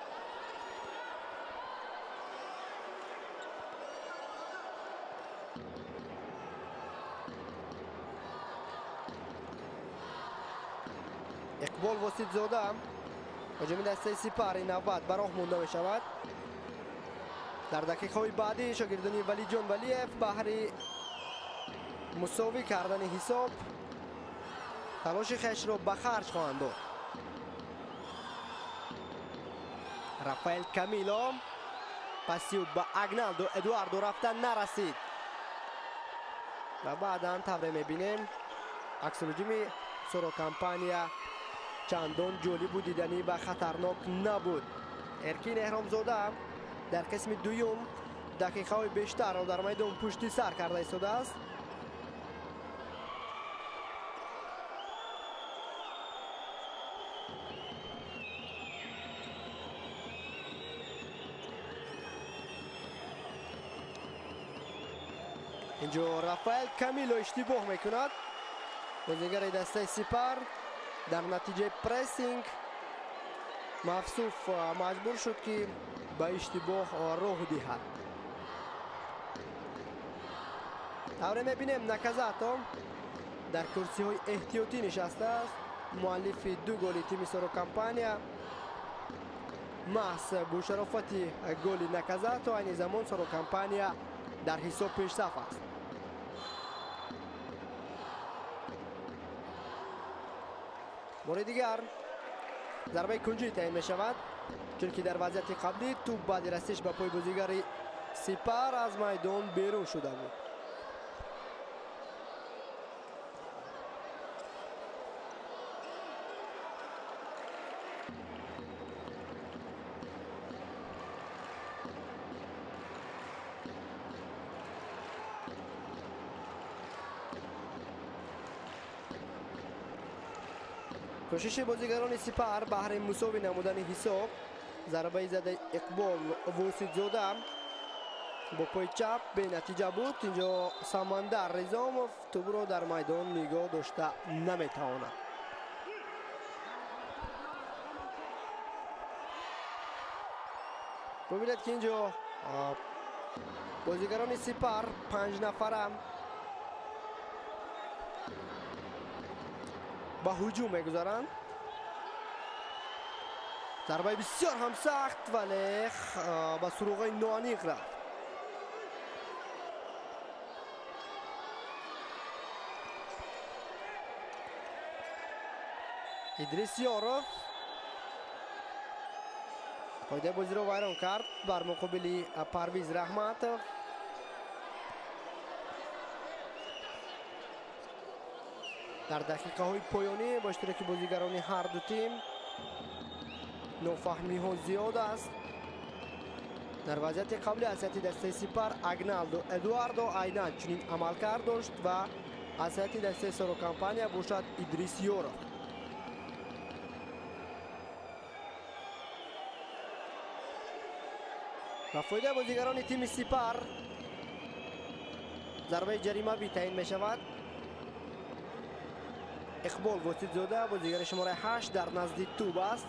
Иқбол Воситзода ҳуҷуми дастаи Сипар ин навбат ба роҳ монда мешавад. Дар дақиқаҳои баъдӣ шогирдони Валиҷон Валиев баҳри мусовӣ кардани ҳисоб талоши хешро ба харҷ хоҳанд дод. Рафаэл Камило паси ӯ ба Агналдо Эдуардо рафта нарасид ва баъдан тавре мебинем аксулҳуҷуми Соро Компания чандон ҷолибу диданӣ ва хатарнок набуд. Эркин Эҳромзода дар қисми дуюм дақиқаҳои бештарро дар майдон пушти сар карда истодааст. Инҷо Рафаэл Камило иштибоҳ мекунад. Бозигари дастаи Сипар дар натиҷаи прессинг мавсуф маҷбур шуд, ки ба иштибоҳ роҳ диҳад. Тавре мебинем, Наказато дар курсиҳои эҳтиётӣ нишастааст. Муаллифи ду голи тими Соро Компания маҳз бо шарофати голи Наказато айни замон Соро Компания дар ҳисоб пешсаф аст. Бори дигар зарбаи кунҷӣ таъин мешавад, чунки дар вазъияти қаблӣ тӯб баъди расиш ба пои бозигари Сипар аз майдон берун шуда буд. Кӯшиши бозигарони Сипар баҳри мусовӣ намудани ҳисоб. Зарбаи задаи Иқбол Воситзода бо пои чап бенатиҷа буд. Инҷо Самандар Ризомов тӯбро дар майдон нигоҳ дошта наметавонад. Бубинед, ки инҷо бозигарони Сипар 5 нафара ба ҳуҷум мегузаранд. Зарбаи бисёр ҳам сахт, вале ба суроғаи ноаниқ рафт. Идрис Ёров қоидаи бозиро вайрон кард бар муқобили Парвиз Раҳматов. Дар дақиқаҳои поёнӣ бо иштироки бозигарони ҳар ду тим нофаҳмиҳо зиёд аст. Дар вазъияти қабли аз ҳайати дастаи Сипар Агналдо Эдуардо айнан чунин амалкард дошт ва аз ҳайати дастаи Сорокомпания бошад Идрис Ёров. Ба фоидаи бозигарони тими Сипар зарбаи ҷаримавӣ таъин мешавад. Иқбол Воситзода бозигари шумораи 8 дар назди тӯб аст.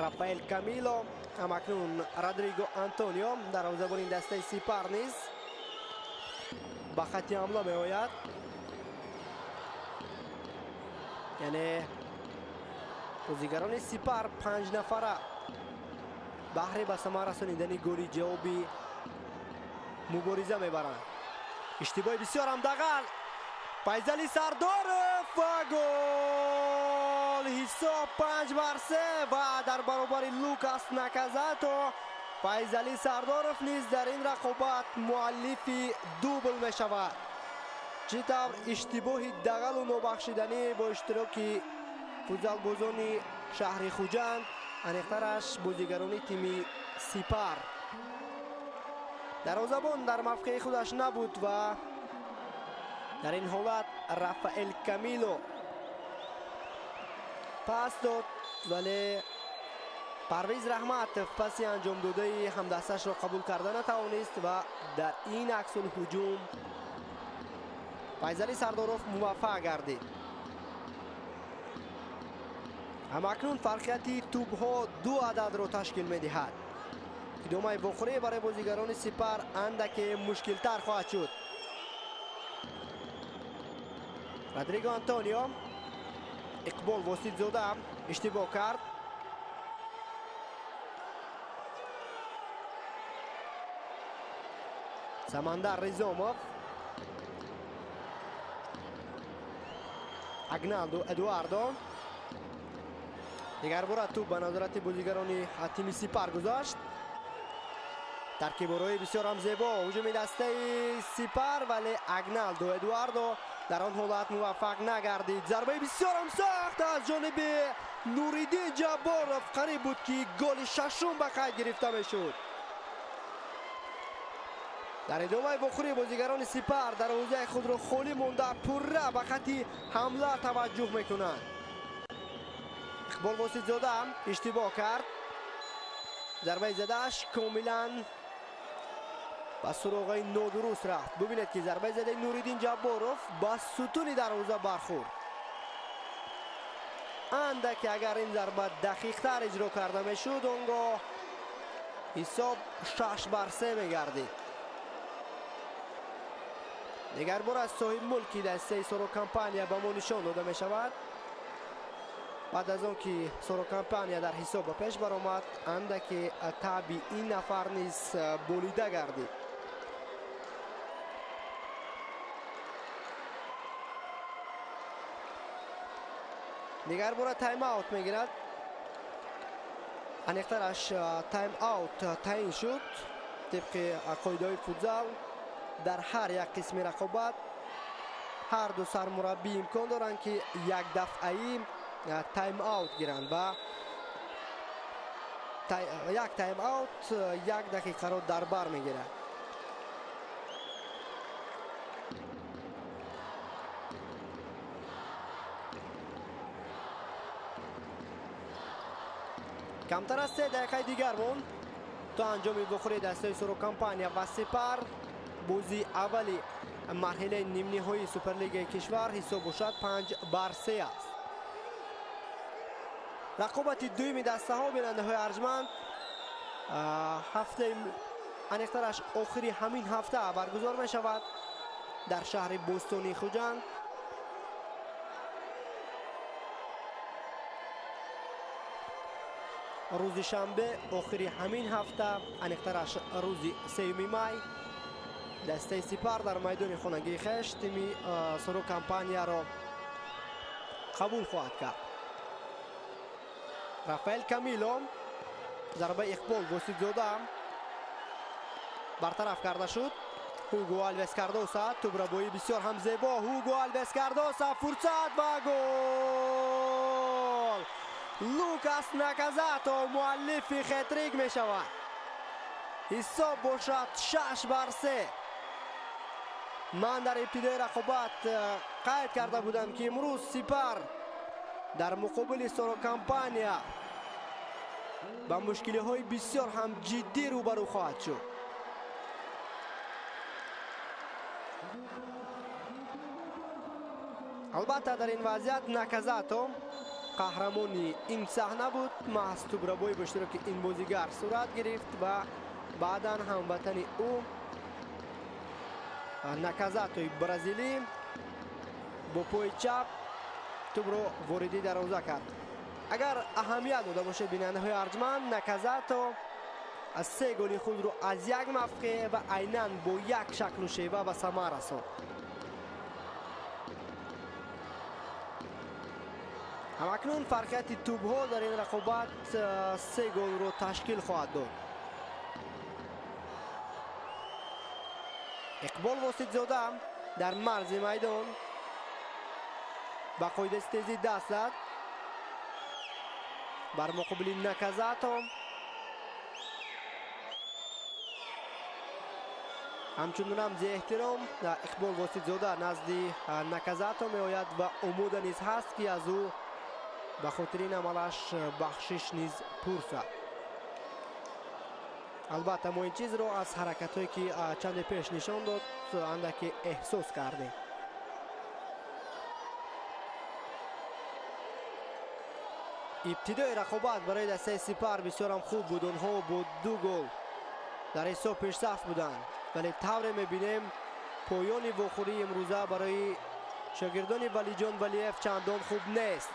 Рафаэл Камило, ҳамакнун Родриго Антонио дарвозабони дастаи Сипар низ ба хатти ҳамла меояд. Яъне бозигарони Сипар 5 нафара баҳри ба самар расонидани голи ҷавобӣ мубориза мебаранд. Иштибоҳи бисёр ҳам дағал. Файзали Сардоров ва гол! Ҳисоб 5-3 ва дар баробари Лукас Наказато Файзали Сардоров низ дар ин рақобат муаллифи дубл мешавад. Чӣ тавр иштибоҳи дағалу нобахшиданӣ бо иштироки футзалбозони шаҳри Хуҷанд, аниқтараш бозигарони тими Сипар. Дарвозабон дар мавқеи худаш набуд ва дар ин ҳолат Рафаэл Камило пас дод, вале Парвиз Раҳматов паси анҷомдодаи ҳамдасташро қабул карда натавонист ва дар ин аксулҳуҷум Файзали Сардоров муваффақ гардид. Ҳамакнун фарқияти тӯбҳо 2 ададро ташкил медиҳад. Идомаи вохӯрӣ барои бозигарони Сипар андаке мушкилтар хоҳад шуд. Родриго Антонио, Иқбол Воситзода иштибоҳ кард. Самандар Ризомов, Агналдо Эдуардо. Дигар бора тӯб ба назорати бозигарони тими Сипар гузашт. Таркиборои бисёр ҳам зебо ҳуҷуми дастаи Сипар, вале Агналдо Эдуардо дар он ҳолат муваффақ нагардид. Зарбаи бисёр ҳам сахт аз ҷониби Нуриддин Ҷабборов, қариб буд ки голи шашум ба қайд гирифта мешуд. Дар идомаи вохӯрӣ бозигарони Сипар дарвозаи худро холӣ монда пурра ба хатти ҳамла таваҷҷӯҳ мекунанд. Иқбол Воситзода иштибоҳ кард. Зарбаи задааш комилан ба суроғаи нодуруст рафт. Бубинед, ки зарбаи задаи Нуриддин Ҷабборов ба сутуни дарвоза бархӯрд. Андаке агар ин зарба дақиқтар иҷро карда мешуд, он гоҳ ҳисоб 6-3 мегардид. Дигар бор аз соҳиб мулки дастаи Сорокомпания ба мо нишон дода мешавад. Баъд аз он ки Сорокомпания дар ҳисоб ба пеш баромад, андаке таъби ин нафар низ болида гардид. Дигар бора тайм-аут мегирад. Аниқтараш тайм-аут таъин шуд. Тибқи қоидаҳои футзал дар ҳар як қисми рақобат ҳар ду сармураббӣ имкон доранд, ки як дафъаӣ тайм-аут гиранд ва як тайм-аут як дақиқаро дар бар мегирад. Камтар аз 3 дақиқаи дигар монд то анҷоми вохӯрии дастаи Соро Компания ва Сипар. Бозии аввали марҳилаи нимниҳоии Суперлигаи кишвар ҳисоб бошад 5-3 аст. Рақобати дуюми дастаҳо, бинандаҳои арҷманд, ҳафтаи аниқтараш охири ҳамин ҳафта баргузор мешавад дар шаҳри Бӯстонии Хуҷанд. Рӯзи шанбе охири ҳамин ҳафта, аниқтараш рӯзи 3 май, дастаи Сипар дар майдони хонагии хеш тими Соро Компанияро қабул хоҳад кард. Рафаэл Камило зарбаи Иқбол Воситзода бартараф карда шуд. Ҳуго Алвес Кардоса, тӯбрабоӣ бисёр ҳам зебо. Ҳуго Алвес Кардоса, фурсат ва гол! Лукас Наказато муаллифи хетрик мешавад. Ҳисоб бошад 6-3. Ман дар ибтидои рақобат қайд карда будам, ки имрӯз Сипар дар муқобили Соро Компания ба мушкилиҳои бисёр ҳам ҷиддӣ рӯбарӯ хоҳад шуд. Албатта дар ин вазъият Наказато қаҳрамони ин саҳна буд. Маҳз тӯбрабоӣ бо иштироки ин бозигар сурат гирифт ва баъдан ҳамватани ӯ Наказатои бразилӣ бо пои чап тӯбро вориди дарвоза кард. Агар аҳамият дода бошед, бинандаҳои арҷманд, Наказато аз 3 голи худро аз як мавқеъ ва айнан бо як шаклу шева ба самар расонд. Ҳамакнун фарқияти тӯбҳо дар ин рақобат 3 голро ташкил хоҳад дод. Иқбол Воситзода дар марзи майдон ба қоидастезӣ даст зад бар муқобили Наказато. Ҳамчун рамзи эҳтиром Иқбол Воситзода назди Наказато меояд ва омода низ ҳаст, ки аз ӯ ба хотири ин амалаш бахшиш низ пурсад. Албатта мо ин чизро аз ҳаракатҳое, ки чанде пеш нишон дод, андаке эҳсос кардем. Ибтидои рақобат барои дастаи Сипар бисёрам хуб буд. Онҳо бо 2 гол дар ҳисоб пешсаф буданд, вале тавре мебинем поёни вохӯрии имрӯза барои шогирдони Валиҷон Валиев чандон хуб нест.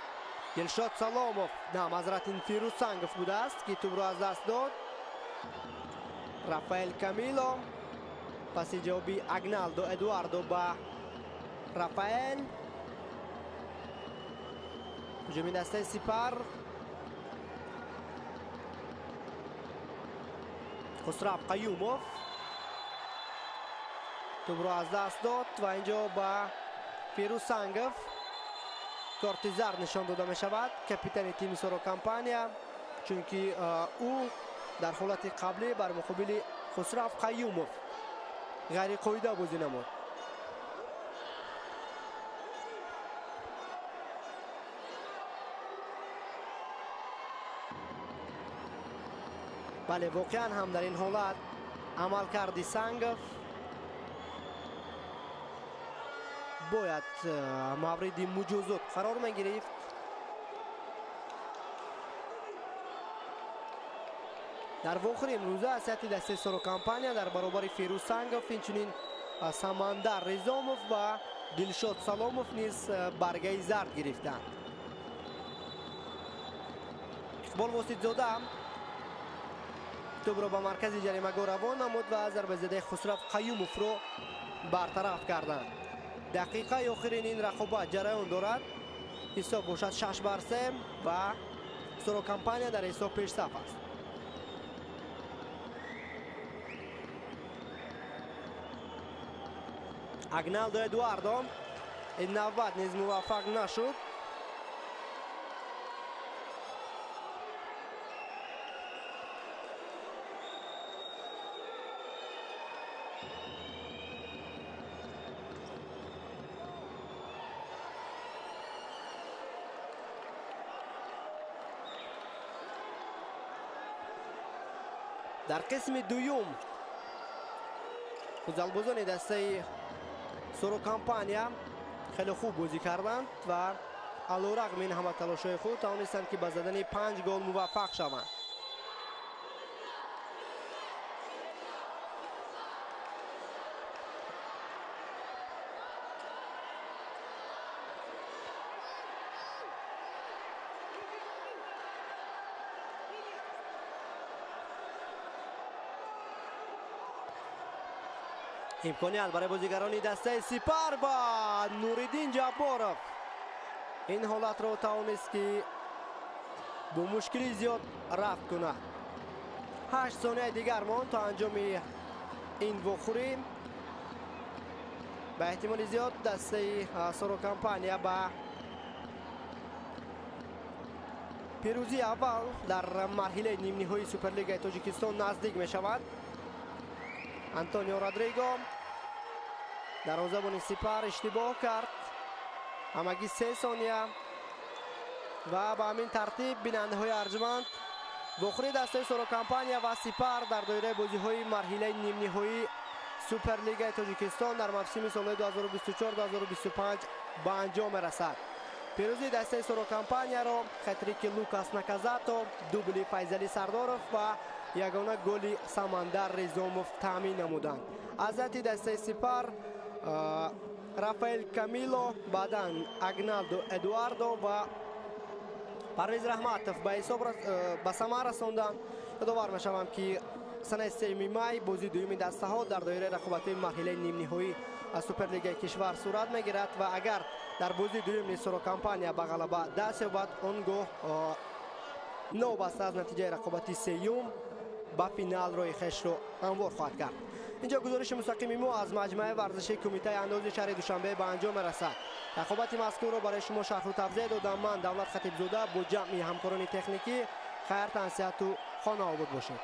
Дилшод Саломов, на, Мазратин Фирӯз Сангов будааст, ки тӯбро аз даст дод. Рафаэл Камило паси ҷавоби Агналдо Эдуардо ба Рафаэл. Ҳуҷуми дастаи Сипар. Хусрав Қаюмов тӯбро аз даст дод ва инҷо ба Фирӯз Сангов корти зард нишон дода мешавад, капитани тими Соро Компания, чунки ӯ дар ҳолати қаблӣ бар муқобили Хусрав Қаюмов ғайриқоида бозӣ намуд. Бале, воқеан ҳам дар ин ҳолат амалкарди Сангов бояд мавриди муҷозот қарор мегирифт. Дар вохӯри имрӯза аз ҳайати дастаи Соро Компания дар баробари Фирӯз Сангов инчунин Самандар Ризомов ва Дилшод Саломов низ баргаи зард гирифтанд. Иқбол Воситзода тӯбро ба маркази ҷаримагоҳ равон намуд ва зарбазадаи Хусрав Қаюмовро бартараф карданд. Дақиқаи охирин ин рақобат ҷараён дорад. Ҳисоб бошад 6-3 ва Соро Компания дар ҳисоб пешсаф аст. Агналдо Эдуардо ин навбат низ муваффақ нашуд. Дар қисми дуюм футзалбозони дастаи Соро Компания хеле хуб бозӣ карданд ва алорағми ин ҳама талошҳои худ тавонистанд, ки ба задани 5 гол муваффақ шаванд. Имконият барои бозигарони дастаи Сипар ва Нуриддин Ҷабборов ин ҳолатро тавонист, ки бо мушкили зиёд рафт кунад. 8 сонияи дигар монд то анҷоми ин вохӯрӣ. Ба эҳтимоли зиёд дастаи Соро Компания ба пирӯзии аввал дар марҳилаи нимниҳоии Суперлигаи Тоҷикистон наздик мешавад. Антонио Родриго дарвозабони Сипар иштибоҳ кард. Ҳамагӣ 3 сония ва ба ҳамин тартиб, бинандаҳои арҷманд, вохӯрии дастаи Соро Компания ва Сипар дар доираи бозиҳои марҳилаи нимниҳоии Суперлигаи Тоҷикистон дар мавсими солҳои 2024-2025 ба анҷом мерасад. Пирӯзии дастаи Соро Компанияро хетрики Лукас Наказато, дубли Файзали Сардоров ва ягона голи Самандар Ризомов таъмин намуданд. Аз ҳайати дастаи Сипар Рафаэл Камило, баъдан Агналдо Эдуардо ва Парвиз Раҳматов ба ҳисоб ба самар расонданд. Ёдовар мешавам, ки санаи 3 май бозии дуюми дастаҳо дар доираи рақобатҳои марҳилаи нимниҳоӣ аз Суперлигаи кишвар сурат мегирад ва агар дар бозии дуюм низ Соро Компания ба ғалаба даст ёбад, он гоҳ новобаста аз натиҷаи рақобати сеюм ба финал роҳи хешро ҳамвор хоҳад кард. Инҷо гузориши мустақими мо аз маҷмӯаи варзишии Кумитаи андози шаҳри Душанбе ба анҷом мерасад. Рақобати мазкурро барои шумо шарҳу тавзеҳ додам ман, Давлат Хатибзода, бо ҷамъи ҳамкорони техникӣ. Хайр, тансиҳату хонаобод бошед.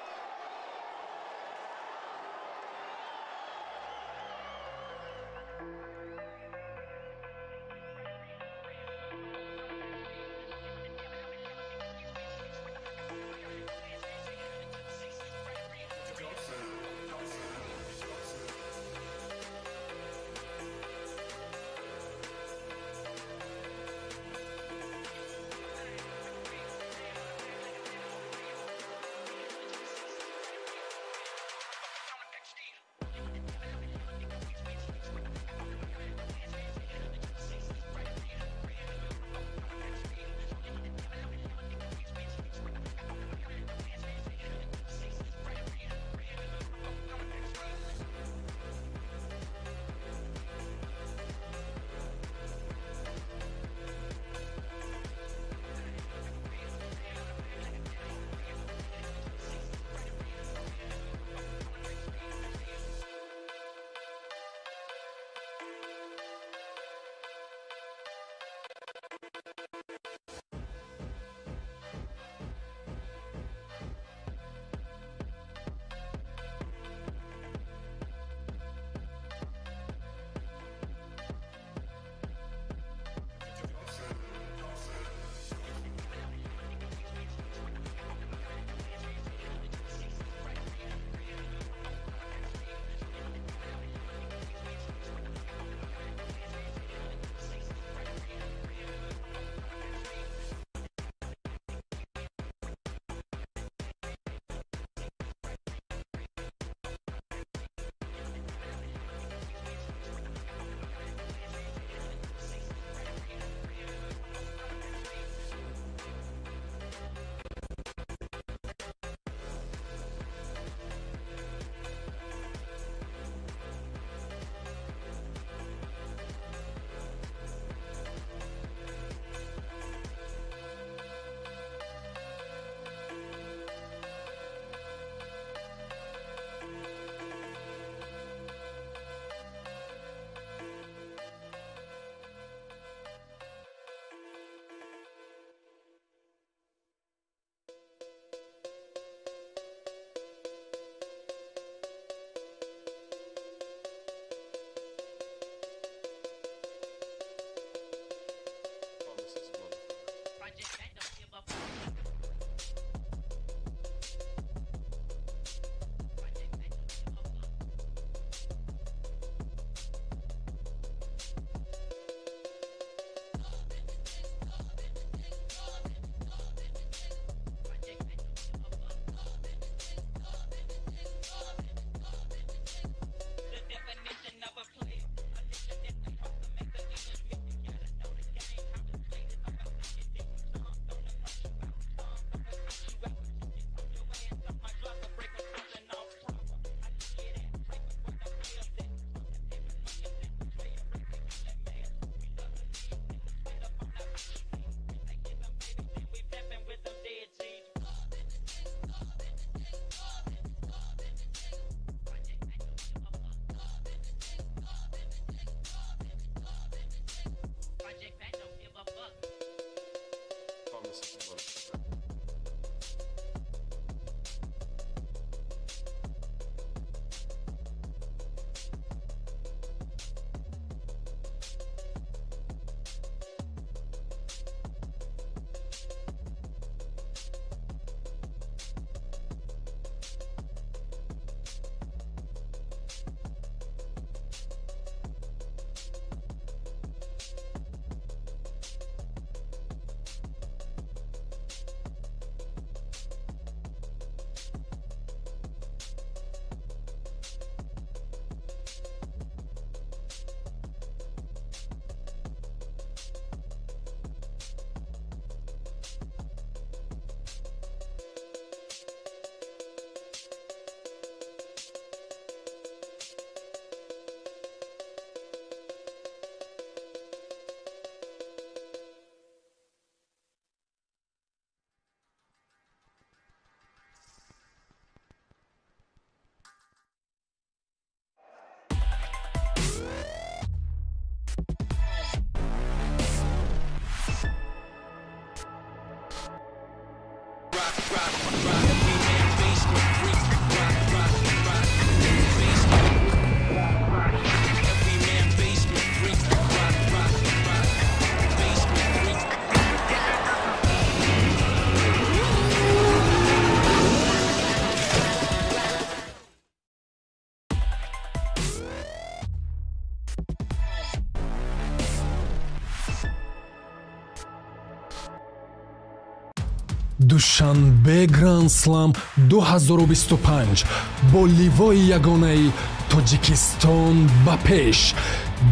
Душанбе Гранд Слам 2025 бо ливои ягонаи Тоҷикистон ба пеш.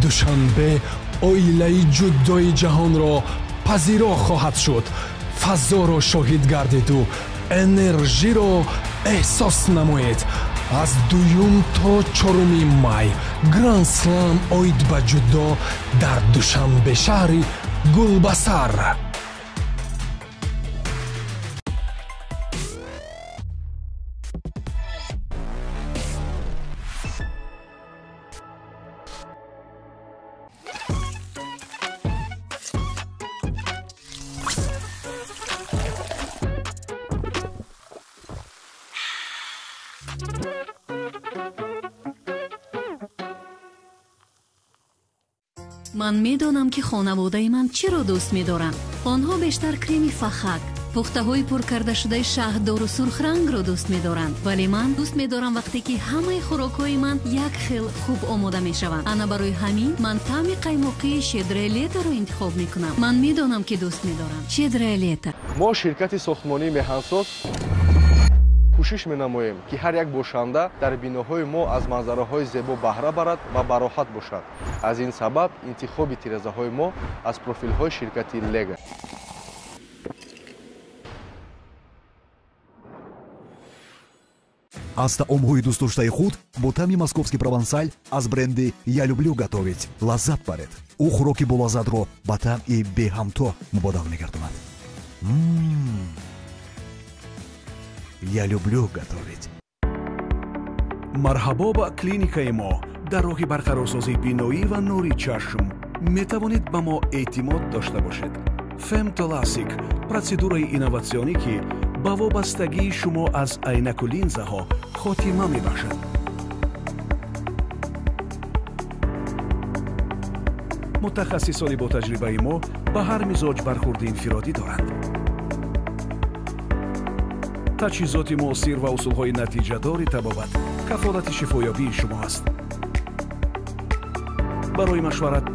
Душанбе оилаи ҷудои ҷаҳонро пазиро хоҳад шуд. Фазоро шоҳид гардиду энержиро эҳсос намоед. Аз 2 то 4 май Гранд Слам оид ба ҷудо дар Душанбе шаҳри Гулбасар. Ман медонам, ки хонаводаи ман чиро дӯст медоранд. Онҳо бештар креми фахак, пухтаҳои пур кардашудаи шаҳддору сурхрангро дӯст медоранд. Вале ман дӯст медорам, вақте ки ҳамаи хӯрокҳои ман як хел хуб омода мешаванд. Ана барои ҳамин ман таъми қаймоқии «Щедрое лето»-ро интихоб мекунам. Ман медонам, ки дӯст медорам. «Щедрое лето». Мо ширкати сохтмонии «Меҳансоз» кӯшиш менамоем, ки ҳар як бошанда дар биноҳои мо аз манзараҳои зебо баҳра барад ва бароҳат бошад. Аз ин сабаб интихоби тирезаҳои мо аз профилҳои ширкати «Лего». Аз таомҳои дӯстдоштаи худ бо таъми московский провансаль аз бренди «Я люблю готовить» лаззат баред. Ӯ хӯроки болаззатро ба таъми беҳамто мубодал мегардонад. Я люблю готовить. Марҳабо ба клиникаи мо. Дар роҳи барқарорсозии биноӣ ва нури чашм метавонед ба мо эътимод дошта бошед. Фемтоласик — протседураи инноватсионӣ, ки ба вобастагии шумо аз айнаку линзаҳо хотима мебахшад. Мутахассисони ботаҷрибаи мо ба ҳар мизоҷ бархурди инфиродӣ доранд. Таҷҳизоти муосир ва усулҳои натиҷадори табобат кафолати шифоёбии шумо аст. Барои машварат